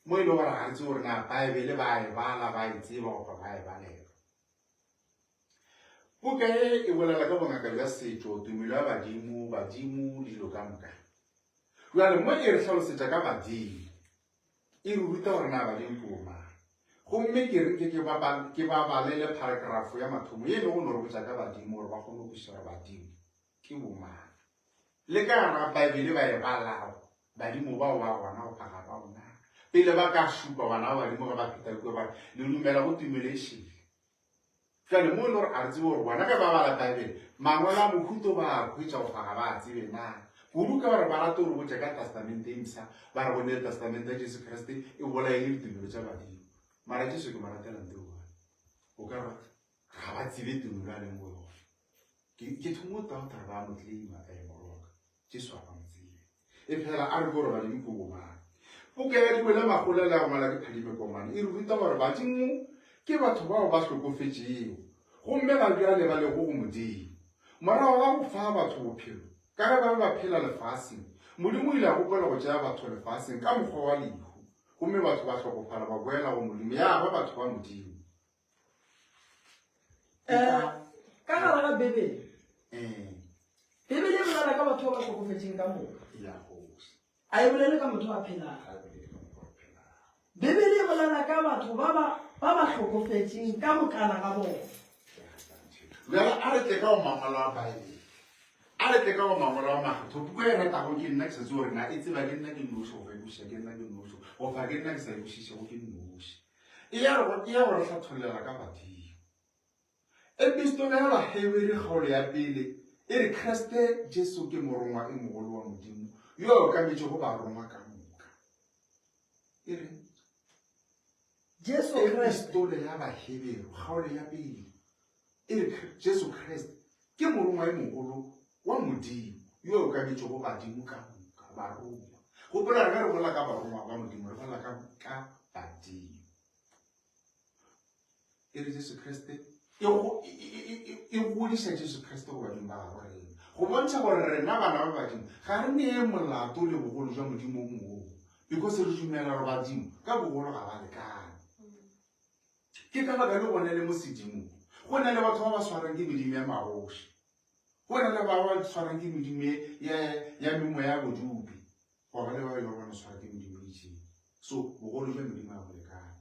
mo e le gore ga re tsebe gore na Baebele ba e bala ba e tseba goba ba e balelwa. Buka ye e bolela ka bongaka bja setšo, tumelo ya badimo, badimo le dilo ka moka. Jwale mo e re hlalosetša ka badimo. E re ruta gore na badimo ke bomang. Gomme ke re nke ke ba, ke ba balele paragrafo ya mathomo ye e lego no re botša ka badimo gore ba kgone go kwešiša gore badimo ke bomang. Le ka gare ga Baebele ba e balago, badimo bao ba gona goba ga ba gona. Pele ba ka šupa bana ba badimo ge ba feta kua ba re, Le dumela go tumelo e šele. Bjale mo e le gore a re tsebe gore bona ge ba bala Baebele, mangwalo a mohuto ba a hwetša goba ga ba a tsebe na. Kudu ka gore ba rata go re botša ka Testamente e Mpsha, ba re go ne Testamente ya Jesu Kriste e bolaile ditumelo tša badimo. Mara Jesu ke mo ratela nte one. O ka re ga ba tsebe tumelo a leng go yona. Ke ke thomo doubta gore ba mo claima eh morwa wa ka. Jesu a ba mo tsebe. E phela a re ke gore badimo ke bomang. Buka ya Diwela Magolela ya go ngwala ke Phadime Komane e re ruta gore badimo ke batho bao ba hlokofetšego gomme ga bjale ba lego go Modimo. Morago ga go fa batho bophelo, ka ge ba be ba phela lefaseng, Modimo o ile a gopola go tšea batho lefaseng ka mokgwa wa lehu, gomme batho ba hlokofala ba boela go Modimo, ya ba batho ba Modimo. Eh, ka gare ga Bibele, Bibele e bolela ka batho ba ba hlokofetšeng ka moka. A e bolele ka motho a phelago. Bibele e bolela ka batho ba ba ba ba hlokofetšeng ka mokana ga bona. Bjale a re tle ka go mangwalo a Baebele. A re tle ka go mangwalo a makgetho. Puku e ratago ke nna ke sa tsebe gore na e tseba ke nna ke noši goba e kwešiša ke nna ke noši goba ke nna ke sa e kwešišego ke noši. E ya go re hlathollela ka badimo. Epistole ya Bahebere kgaolo ya pele e re Kriste Jesu ke morongwa e mogolo wa Modimo yo a okametšego barongwa ka moka. E re Jesu Kriste. Epistole ya Bahebere kgaolo ya pele e re Jesu Kriste ke morongwa e mogolo wa Modimo yo a okametšego badimo ka moka, barongwa. Gopola re ge re bolela ka barongwa ba Modimo re bolela ka badimo. E re Jesu Kriste e, e, e, e godiša Jesu Kriste go badimo ba gagwe rena go bontšha gore rena bana ba badimo ga re nee molato le bogolo jwa modimo o mongwe because re dumela gore badimo ka bogolo ga ba lekane. Ke ka baka le gone le mo sedimong go na le batho ba ba swarang ke medimo ya magoši, go na le ba ba swarang ke medimo ya memoya ya bodupi, goba le ba e le gore ba no swara ke medimo e itšeng. So bogolo jwa medimo ga bo lekane.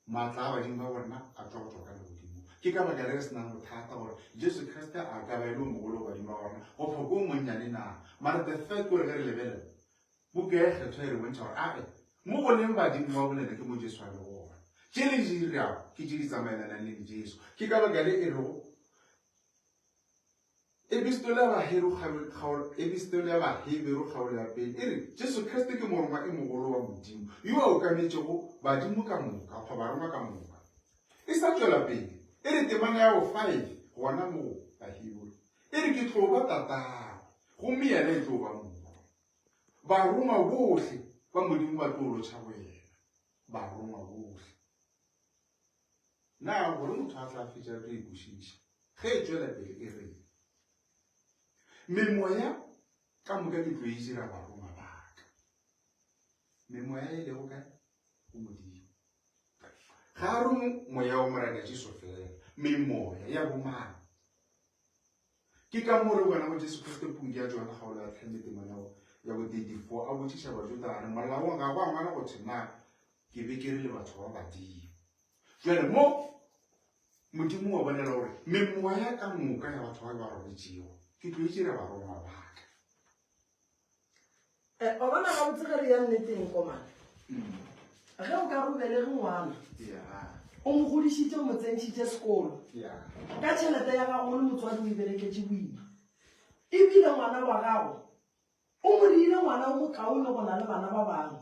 Maatla a badimo ba borena a tšwa go tšwa ka legodimong. Ke ka baka le re se nang bothata gore Jesu Kriste a ka ba e le o mogolo go badimo ba borena goba ke o monnyane na. Mara the fact gore ge re lebelela buka e kgethwa e re bontšha gore ae mo go leng badimo ba bolena ke mo Jesu a lego gona. Tše le di dirago ke tše di tsamaelanang le Jesu. Ke ka baka le e rego Epistole ya Baheru kgaolo, Epistole ya Baheberu kgaolo ya pele e re Jesu Kriste ke morongwa e mogolo wa Modimo yo a okametšego badimo ka moka goba barongwa ka moka. E sa tšwela pele e re temana ya bo 5 gona moo Baheberu e re ke tlo ba tatagwe gomme yena e tlo ba morwa. Barongwa bohle ba Modimo ba tlo lotšha go yena. Barongwa bohle. Na gore motho a tla fetša re tlo e kwešiša ge e tšwela pele e re, Memoya ka moka ke tlo e dira barongwa ba ka. Memoya e lego kae? Go Modimo. Ga a re moya wa Morena Jesu fela, memoya ya bomang? Ke ka moo re bonago Jesu Kriste pukung ya Johane kgaolo ya 10 le temana ya bo 34 a botšiša Bajuda a re, Molaong ga go a ngwalwa go thwe na ke be ke re le batho ba badimo. Jwale mo Modimo wa bolela gore memoya ka moka ya batho ba ba robetšego ke tlo e dira barongwa ba ka. Eh, wa bona gabotse ge re ya nneteng komana ge o ka re o belege ngwana o mo godišitše o mo tsentšhitše sekolo ka tšhelete ya gago o le motswadi o e bereketše boima ebile ngwana wa gago o mo diile ngwana o mokaone go na le bana ba bangwe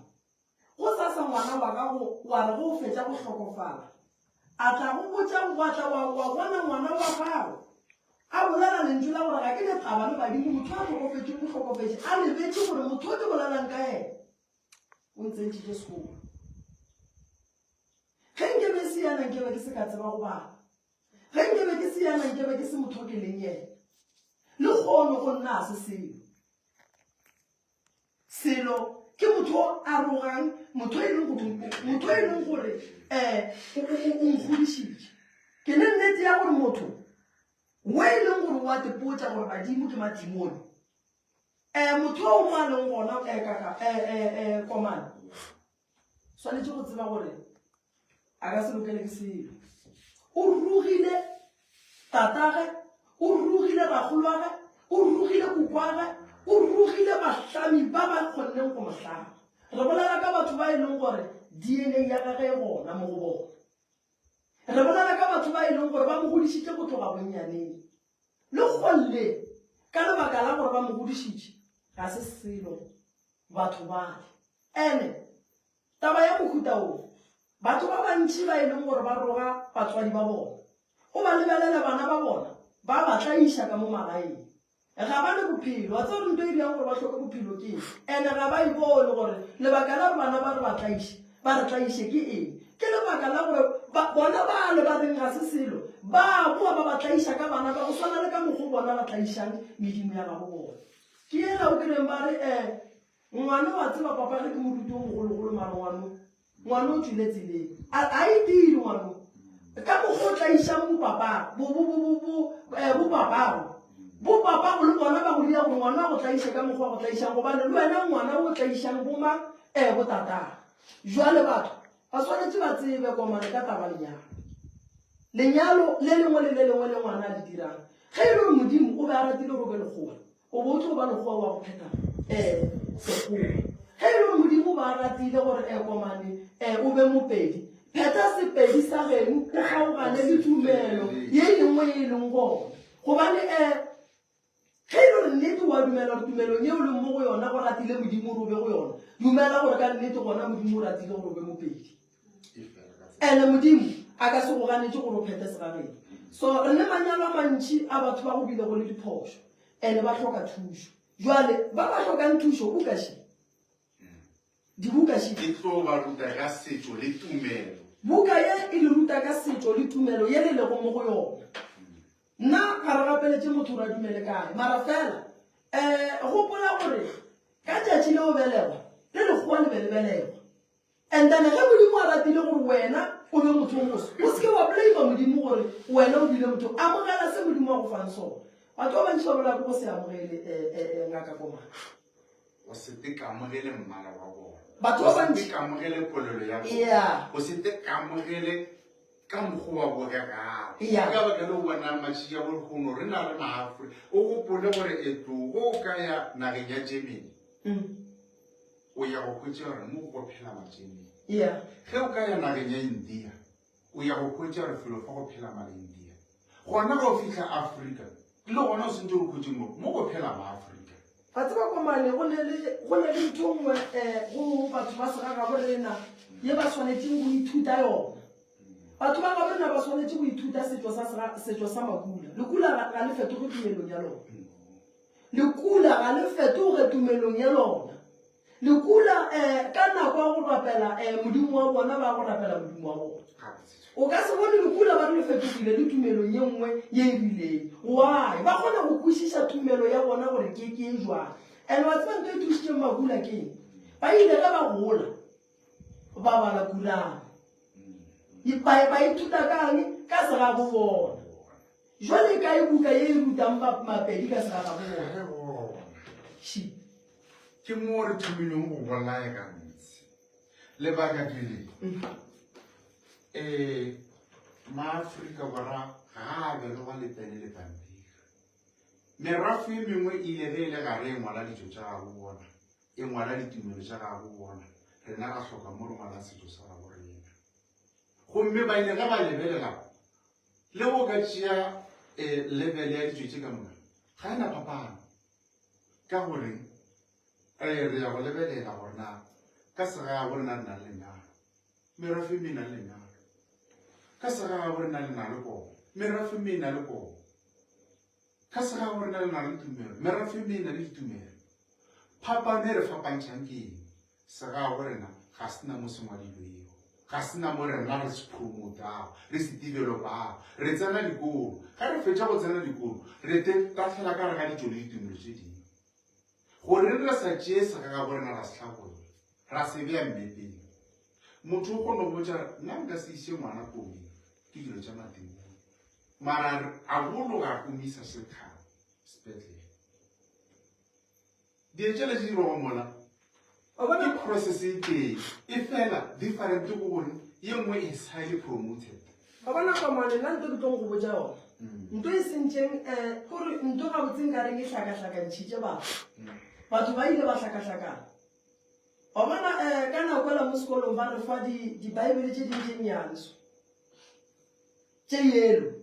Go sasa ngwana wa gago wa re ge o fetša go hlokofala, a tla go botša gwa tla wa wa bona ngwana wa gago a bolela lentšu la gore ga ke ne taba le badimo, motho a hlokofetšeng o hlokofetše, a lebetše gore motho o ke bolelang ka yena o ntsentšitše sekolo. Ge nke be se yena nke be ke se ka tseba go bala. Ge nke be ke se yena nke be ke se motho o ke leng yena. Le kgono go nna a se selo. Selo ke motho o arogang, motho e leng gore motho e leng gore um o nkgodišitše. Ke ne nnete ya gore motho o e leng gore wa tepotša gore badimo ke madimone. Um motho o mo a leng gona um kaka um komane swanetše go tseba gore a ka se lokele ke selo. O rugile tatage, o rugile rakgolwage, o rugile kokwage, o rugile bahlami ba ba kgonneng go mo hlama. Re bolela ka batho ba e leng gore DNA ya gage e gona mo go bona. Re bolela ka batho ba e leng gore ba mo godišitše go tloga bonnyaneng. Le kgolle ka lebaka la gore ba mo godišitše. ga se selo batho bale. Ene taba ya mohuta wo, batho ba bantši ba e leng gore ba roga batswadi ba bona, o ba lebelela bana ba bona ba ba tlaiša ka mo magaeng. Ga ba ne bophelo. Wa tseba gore nto e dirang gore ba hloke bophelo ke eng? Ene ga ba e bone gore lebaka la gore bana ba re ba tlaiše, ba re tlaiše ke eng. Ke lebaka la gore ba, bona bale ba reng ga se selo, ba boa ba ba tlaiša ka bana ba go swana le ka mokgo bona ba tlaišang medimo ya gabo bona. Ke yela o kry-eng ba re, eh, Ngwana wa tseba papa ge ke moruti o mogologolo mara ngwano ngwana o tšwile tseleng. A a e dire ngwano. Ka mokgwa o tlaišang bo papa bo bo bo bo bo eh, bo papago. Bo papago le bona ba go dira gore ngwana a go tlaiše ka mokgwa wa go tlaišang gobane le wena ngwana o tlaišang bo ma eh bo tatago. Jwale batho ba swanetše ba tsebe komane ka taba lenyalo. Lenyalo le lengwe le le lengwe le ngwana a le dirang. Ge e le gore Modimo o be a ratile gore o be lekgowa, O bo o tlo ba lekgowa wa go phetha um sekgowa. Ge e le gore Modimo o ba a ratile gore um komane um o be mopedi, phetha sepedi sa geno o kgaogane le tumelo ye lengwe ye e leng gona. Gobane um ge e le gore nnete wa dumela gore tumelong ye o leng mo go yona go ratile Modimo gore o be go yona, dumela gore ka nnete gona Modimo o ratile gore o be mopedi. Ene Modimo a ka se go ganetše gore o phethe segageno. So re ne manyalo a mantši a batho ba go bilego le diphošo ene ba hloka thušo. Jwale ba ba hlokang thušo buka še. Dibuka še. E tlo ba ruta ka setšo le tumelo. Buka ye e le ruta ka setšo le tumelo ye le lego mo go yona. Nna ga re gapeletše motho gore a dumele kae, mara fela um gopola gore ka tšatši le o belegwa le lekgowa le be le belegwa. And then ge Modimo a ratile gore wena o be motho o moso, o seke wa blame Modimo gore wena o bile motho. Amogela se Modimo a go fang sona. Batho ba bantši ba bolaya ke go se amogele eh, eh, eh, ngaka Komana. Go se te kamogele mmala wa bona. Batho ba Go se bantši. te kamogele polelo ya bona. Yeah. Go se te kamogele ka mokgwa wa bogegago. Yeah. Ke ka baka leo o bonang matšatši a bolehono re na le Maafrika. O gopole gore e tlogo o ka ya nageng ya Germany. O ya go hwetša gore mo go phela Majemene. Yeah. Ge o ka ya nageng ya India, o ya go hwetša gore felo fa go phela Maindia. Gona ge o fihla Afrika, le gona o sentse o hwetše mo mo go phela Maafrika. Wa tseba Komane, go ne le go ne le ntho nngwe um go batho ba segagabo rena ye ba swanetšeng go ithuta yona. Batho ba gabo rena ba swanetše go ithuta setšo sa setšo sa makula. Lekula ga, ga le fetoge tumelong ya lona. Lekula ga le fetoge tumelong ya lona. Lekula um ka nako ya go rapela um modimo wa bona ba go rapela modimo wa bona. O ka se bone lekula ba re le fetogile le tumelong ye nngwe ye e rileng. Why? Ba kgona go kwešiša tumelo ya bona gore ke ke e jwang. And wa tseba ntho e thušitšeng makula ke eng? Ba ile ge ba gola ba bala Kurane. Ba ithuta kang? Ka segabo bona. Jwale e kae buka ye e rutang Mapedi ka segagabo bona? Re bona. Shi. Ke mo re thomileng go bolaya ka ntse. Lebaka ke le. Eh, Maafrika Borwa ga a belegwa le pene le pampiri. Merafo e mengwe e ile ge e le gare e ngwala ditšo tša gabo bona, e ngwala ditumelo tša gabo bona, rena ra hloka mo re ngwalang setšo sa gabo rena. Gomme ba ile ge ba lebelela Le go ka tšea level ya ditšo tše ka moka, ga e na phapano. Ka gore re ya go lebelela gore na ka segagabo rena re na le lenyalo, merafe e na le lenyalo. Ka segagabo rena le na le koma, merafe e na le koma. Ka segagabo rena le na le tumelo, merafe e na le ditumelo. Phapano e re fapantšhang ke eng? Segagabo rena ga se na mo se ngwadilwego, ga se na mo rena re se promotago, re se developago. Re tsena dikolo, ge re fetša go tsena dikolo, re te tahlela ka gare ga ditšo le ditumelo tše dingwe. Goreng re sa tšee segagabo rena ra se hlabolla, ra se bea mmepeng? Motho o kgona go botša re, nna nka se iše ngwana komeng, ke dilo tša matimone. Mara a bologa o mo isa Shelkar sepetlele. Dietšele tše dirwago mola ke process e tee e fela different ke gore ye nngwe is highly promoted. Wa bona Komane, nna nto ke tlong go botša yona nto e sentšeng um kore nto gabotse nkareng e hlakahlakantšhitše batho batho ba ile ba hlakahlakana wa bona um ka nako ela mo sekolong ba re fa dibaebele tše dingwe tše nnyane so tše yelo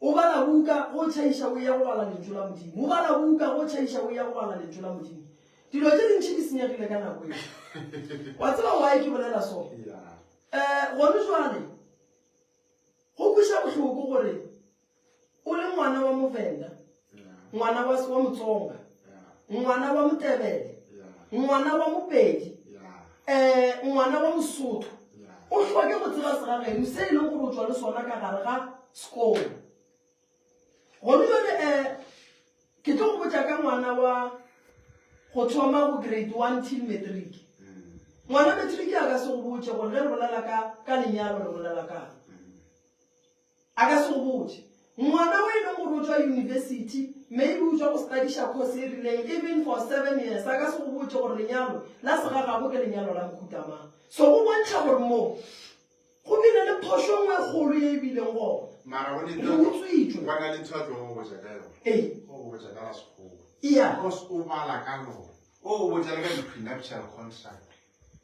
O bala buka. buka go tšhaiša o ya go bala lentšu la Modimo. O bala buka go tšhaiša o ya go bala lentšu la Modimo. Dilo tše dintši di senyegile ka nako eo. Wa tseba why ke bolela so? Um gone jwale go kweša bohloko gore o le ngwana wa Movenda, ngwana wa wa Motsonga, ngwana wa Motebele, ngwana wa Mopedi, um ngwana wa Mosotho, o hloke go tseba segageno se e leng gore o tšwa le sona ka gare ga sekolo. Gone jwale um ke tlo go botša ka ngwana wa go thoma go grade 1 till matric. Ngwana matric a ka se go botše gore ge re bolela ka ka lenyalo re bolela kang. A ka se go botše. Ngwana o e leng gore o tšwa university, maybe o tšwa go studiša course e rileng even for 7 years, a ka se go botše gore lenyalo la segagabo ke lenyalo la mohuta mang. So go bontšha gore mo go bile le phošo nngwe e kgolo ye e bileng gona. Mara go ne Re utswitšwe. Gwa na le ntho a tlo go botša ka yona. Ee. O go botša ka la Sekgowa. Iya. Because o bala ka lona. O go botša le ka di-prenuptial contract.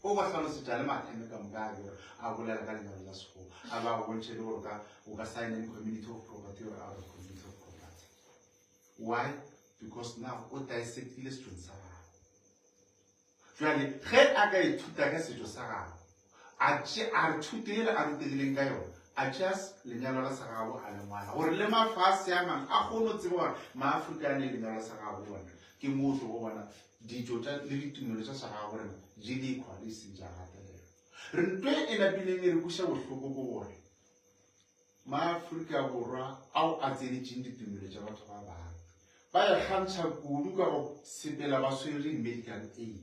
O go hlalosetša le matheme ka moka a gore a bolela ka lenyalo la Sekgowa. A ba go bontšhe le gore o ka o ka sign in community of property or out of community of property. Why? Because now o dissectile setšong sa gagwe. Bjale ge a ka ithuta ka setšo sa gabo, a tše, a re thuto yela a rutegileng ka yona, a tšea lenyalo la segagabo a le ngwala, gore le mafase a mangwe a kgone go tseba gore Maafrika a ne lenyalo la segagabo bona. Ke moo o tlogo bona ditšo tša le ditumelo tša segagabo rena di lekhwa le seng tša gatelelwa. Re nto e napileng e re kweša bohloko ke gore Maafrika Borwa ao a tsenetšeng ditumelo tša batho ba bangwe ba ikgantšha kudu ka go sepela ba swere di-medical aid,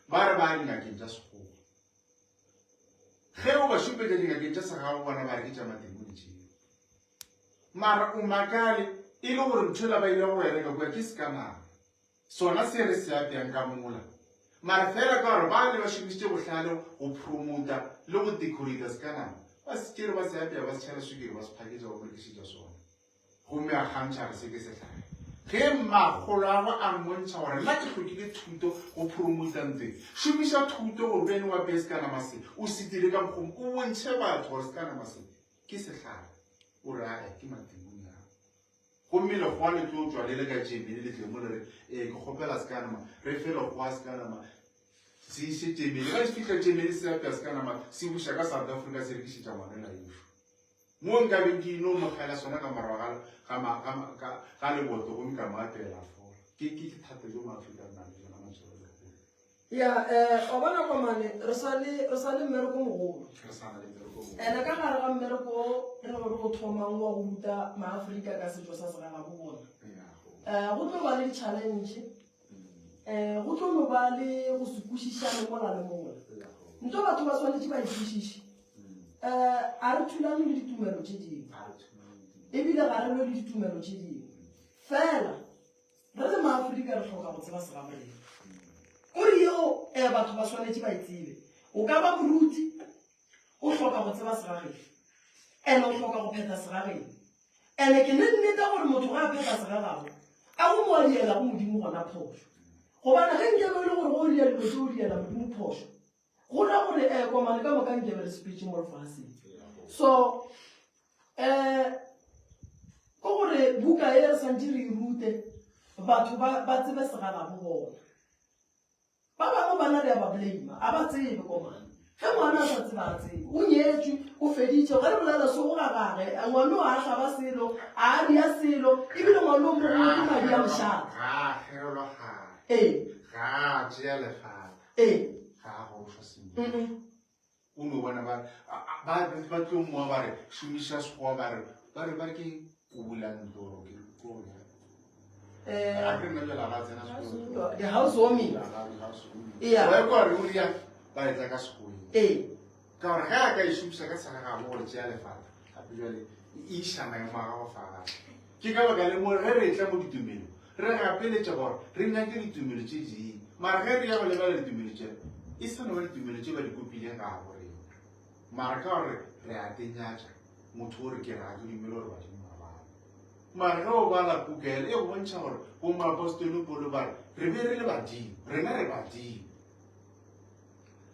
ba re ba ya dingakeng tša Sekgowa. Ge o ba šupetša dingakeng tša segabo bona ba re ke tša mademone tšeo. Mara o makale e le gore ntho ela ba ile go e reka kua ke sekanana. Sona se re se apeang ka mola. Mara fela ka gore ba ne ba šomišitše bohlale go promota le go decorata sekanana, ba se tšere ba se apea ba se tšhela sukiri ba se phaketša ba mo rekišetša sona. Gomme a kgantšha a re se ke sehlare. Ge mmakgoloagwe a mmontšha gore nna ke hlokile thuto go promota ntwe, šomiša thuto gore o ene o apeye sekanama se, o se dire ka mokgwa o bontšhe batho gore sekanama se ke sehlare, o re ae ke matimone ao. Gomme lekgowa le tlo tšwa le le ka Germany le tle mo le re, Ee, ke kgopela sekanama. Re fe lekgowa sekanama se iše Germany. Ge se fihla Germany se apea sekanama se buša ka South Africa se rekišetša ngwanela ešo. Mo nkabeng ke ino mo kgela sona ka morago ga, ga, ga, ga, ga leboto gomme ka mo apeela a fola. Ke, ke, ke thata jo Maafrika re nang le jona matšhaba lehono. Ya, eh, wa bona Komane, re sa le, re sa le mmereko mogolo. Re sa na le mmereko mogolo. Ene ka gare ga mmereko o re re o thomang wa go ruta Maafrika ka setšo sa segagabo bona. Ya, Eh, go tlo ba le di-challenge, eh, go tlo no ba le go se kwešišane mola le mola. ya, go. Nto batho ba swanetše ba e kwešiše. Eh, a re thulane le ditumelo tše dingwe. A re thulane le ditumelo. Ebile ga re lwe le ditumelo tše dingwe. Fela Re le Maafrika re hloka go tseba segaborena. O re yeo eh, batho ba swanetše ba e tsebe. O ka ba moruti, o hloka go tseba segageno. Ene o hloka go phetha segageno. Ene ke ne nnete gore motho ga a phetha segagabo, a go mo a diela go Modimo gona phošo. Gobane ge nkebe e le gore go o dia dilo tše o diela Modimo phošo, go ra gore eh, komane ka moka nkebe re sepetše mo lefaseng. So, um ke gore buka e re santse re e rute batho ba ba tsebe segagabo bona ba bangwe bana re ya ba blame a ba tsebe komane ge ngwana a sa tsebe a tsebe o nyetswe o feditše ge re bolela so go gagage ngwana o a hlaba selo a ria selo ebile ngwana o mogolo ke madi a mošate Ga a kgerelwa gare. ee Ga a tšea lefata. ee Ga a gorošwa semmušo. Mm-mm. O no bona ba ba ba tlo mmoa ba re šomiša sekgowa ba re ba re ba re ke kubula ntlo oro ke ko Eh, a ke nna jala ga tsena sekolo the house warming Yeah. wa kwa re o ria ba etla ka sekgoweng ee ka gore ge a ka e šomiša ka segagabo gore tšea lefata gape jale e iša maemo a gago fatshe Ke ka baka le mo ge re etla mo ditumelong, re gapeletša gore re nyake ditumelo tše dingwe. Mara ge re ya go lebelela ditumelo tše, e sa no ba ditumelo tše ba di kopileng gabo rena. Mara ka gore re a tenyatša, motho o re ke re ga ke dumele gore badimo ga ba yo. Mara ge o bala puka yela, e go bontšha gore bo moapostolo Paulo ba re, re be re le badimo, rena re badimo.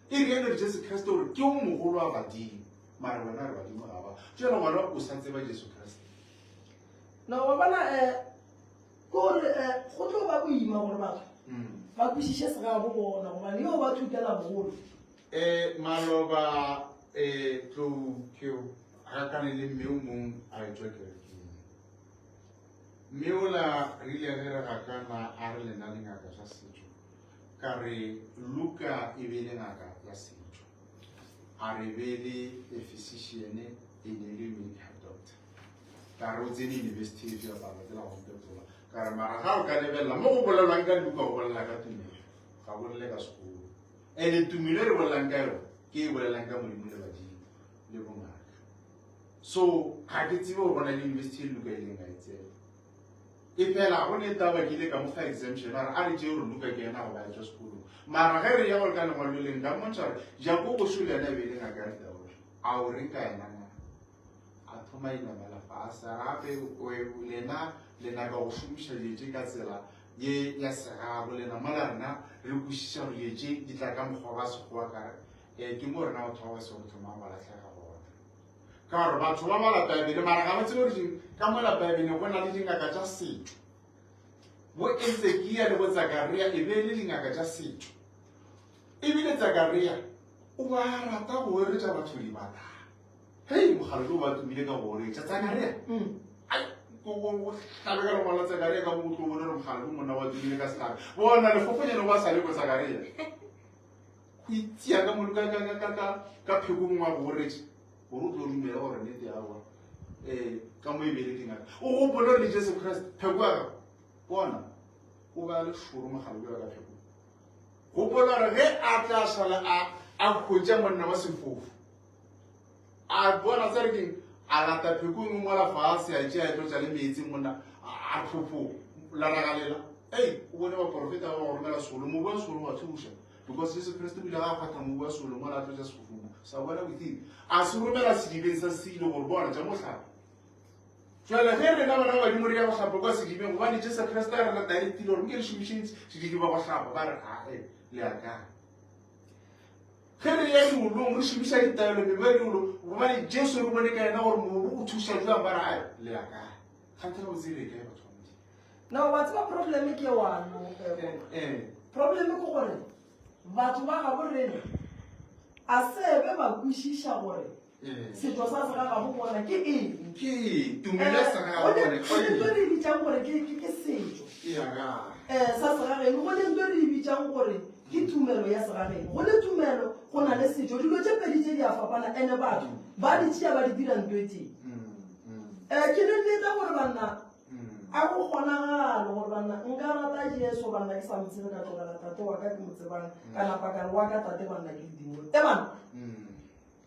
E re ene re Jesu Kriste gore ke o mogolo wa badimo, mara wena re badimo ga ba. Jwale gona o sa tseba Jesu Kriste. No, wa bona um ke gore um go tlo ba boima gore batho ba kwešiše segabo bona gobane yo ba thutela bogolo. Um maloba um tlou ke gakane le mme o mong a etšwa kerekeng. Mme ola re ile ge re gakana a re lena le ngaka tša setšo. Ka re Luka e be le ngaka ya setšo. A re be le a physician e ne le medical doctor. Ka re o tsene university efe ya pala tsela go mpetola. Ka re mara ga o ka lebelela mo go bolelwang ka Luka o bolela ka tumelo. Ga bolele ka sekolo. Ene tumelo e re bolelang ka yone ke e bolelang ka Modimo le badimo le bongaka. So ga ke tsebe gore go na le university e Luka e leng a e tsena. E fela ga go ne taba ke ile ka mo fa exemption a re a re tšee gore Luka ke yena go ba etšwa sekolong. Mara ge re ya gore ka lengwalo le leng ka mmontšha gore Jakobo šo le yena e be e le ngaka ya ditaola. A o reng ka yena na? A thoma inamela fase a re gape lena le nyaka go šomiša dilo tše ka tsela ye ya segabo lena mola rena re kwešiša gore dilo tše di tla ka mokgwa wa Sekgowa ka re um ke mo rena batho ba ba sego thomang go lahlega gona. Ka gore batho ba bala Baebele mara ga ba tsebe gore ka mola Baebeleng go na le dingaka tša setšo. Bo Ezekia le bo Tsakaria e be e le dingaka tša setšo. Ebile Tsakaria o ba rata go oretša batho dibatana. Hei, mogala jo ba tumile ka go oretša Tsakaria. Ai, go hlabe ka lengwalo la Tsakaria ka mo o tlo bone gore mogala jo monna wa tumile ka sehlabe. Bona lefofonyane wa sa le ko Tsakaria. Go itia ka molo ka ka ka ka ka pheko mongwe wa go oretša gore o tlo dumela gore nnete aowa um ka mo e be le dingaka. O gopole gore le Jesu Kriste pheko ya gago bona o ba le šoro mogala jo ka pheko. Gopola gore ge a tla šala a a hwetša monna wa sefofu a bona tsa re keng a lata pheko engwe mola fase a tšea a tlotša le meetse monna a phopho laragalela ei o bone baporofeta ba ba go romela solo mobu wa solo wa thuša because Jesu Kriste o ile ga kgwatha mobu wa solo mola a tlotša sefofu sa bona within a se romela sedibeng sa silo gore bona tša mohlapa jale ge rena bana ba badimo re ya go hlapa kwa sedibeng gobane Jesu Kriste a re la directile gore nke le šomišeng sediba go hlapa ba re ae le ya kae Ge re ya diolong re šomiša ditaelo mebo ya diolo gobane Jesu re bone ka yena gore mobu o thuša jwang ba re ae le ya kae kganthe ga botse re kae batho ba Modimo. No wa tseba problem ke wano Eh, problem ke gore batho ba gabo rena a sebe ba kwešiša gore setšo sa segagabo bona ke eng. Ke tumelo ya segagabo bona Go ne ntho e re e bitsang gore ke ke- ke setšo um sa segageno, go ne ntho e re e bitsang gore ke tumelo ya segageno. Go ne tumelo, go na le setšo. Dilo tše pedi tše di a fapana ene batho ba di tšea ba di dira ntho e tee. Um ke ne nneta gore banna a go kgonagale gore banna nka rata Jesu banna ke sa mo tsebe ka tlogela tate wa ka ke mo tsebang ka napa ka re wa ka tate banna ke ledimo. E banna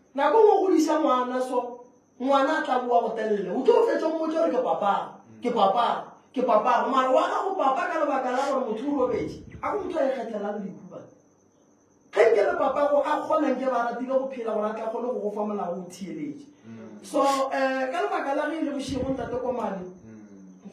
Nako nngwe o godiša ngwana so, ngwana a tla boa go telele. O tlo fetša o mmotša gore ke papago, ke papago, ke papago. Mara wa gago papa ka lebaka la gore motho o robetše, a go motho a ikgethelang lehu ba. Ge nke be papago a kgona nke ba ratile go phela gore a tla kgone go go fa molao o theeletše. So um ka lebaka la ge e le bošego ntate Komane,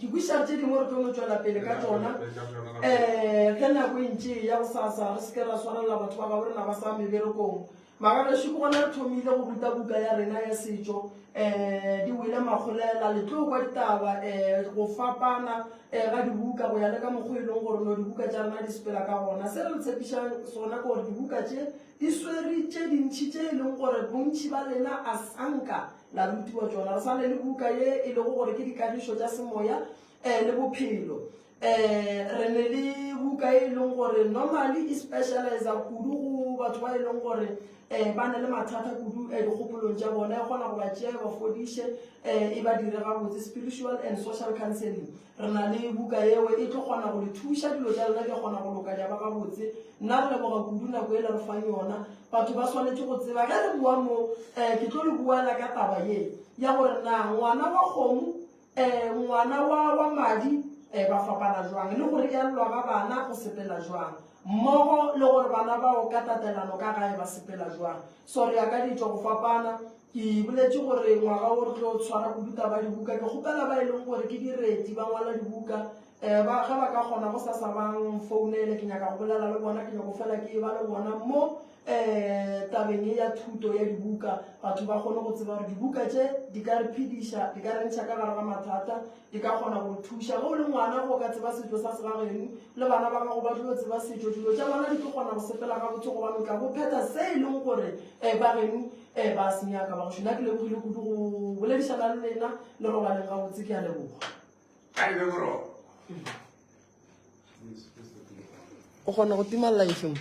ke kwešiša tše dingwe re tlo no tšwela pele ka tšona um ge nako e ntše e ya gosasa re se ke ra swarelela batho ba gabo rena ba sa meberekong. Magagešo ke gona re thomile go ruta buka ya rena ya setšo um di wele makgolela. Le tlo kwa ditaba um go fapana um ga dibuka go ya le ka mokgwa e leng gore no dibuka tša rena di sepela ka gona. Se re le tshepišang sona ke gore dibuka tše di swere tše dintši tše e leng gore bontši ba lena a sanka la rutiwa tšona. Re sa ne le buka ye e lego gore ke dikagišo tša semoya um le bophelo. Um re ne le buka e leng gore normally e specializa kudu go batho ba e leng gore um ba na le mathata kudu um dikgopolong tša bona, e kgona go ba tšea e ba fodiše um e ba dire gabotse, spiritual and social counseling. Re na le buka yeo e tlo kgona go le thuša dilo tša lena di kgona go loka di a ba gabotse. Nna re leboga kudu nako e le re fang yona. Batho ba swanetše go tseba ge re bua mo um ke tlo le buela ka taba ye ya gore na ngwana wa kgomo Eh, ngwana wa, wa madi eh, ba fapana jwang, le go riallwa ga bana go sepela jwang mmogo, le gore bana bao ka tatelano ka gae ba sepela jwang. So re ya ka ditšo go fapana. Ke boletše gore ngwaga wo re tlo tshwara kudu taba ya dibuka. Ke kgopela ba e leng gore ke direti ba ngwala dibuka. Um ba, ge ba ka kgona go sasa ba nfounele, ke nyaka go bolela le bona, ke nyako fela ke eba le bona mo um tabeng ye ya thuto ya dibuka, batho ba kgone go tseba gore dibuka tše di ka re phediša, di ka re ntšha ka gare ga mathata, di ka kgona go re thuša. Ge o le ngwana, ge o ka tseba setšo sa segageno, le bana ba gago ba tlo tseba setšo, dilo tša bona di tlo kgona go sepela gabotse gobane o tla bo phetha se e leng gore um ba geno um ba se nyaka. Bagešo, nna ke lebogile kudu go boledišana le lena, le robaleng gabotse, ke a leboga. A e be boroko. O kgona go tima life mo?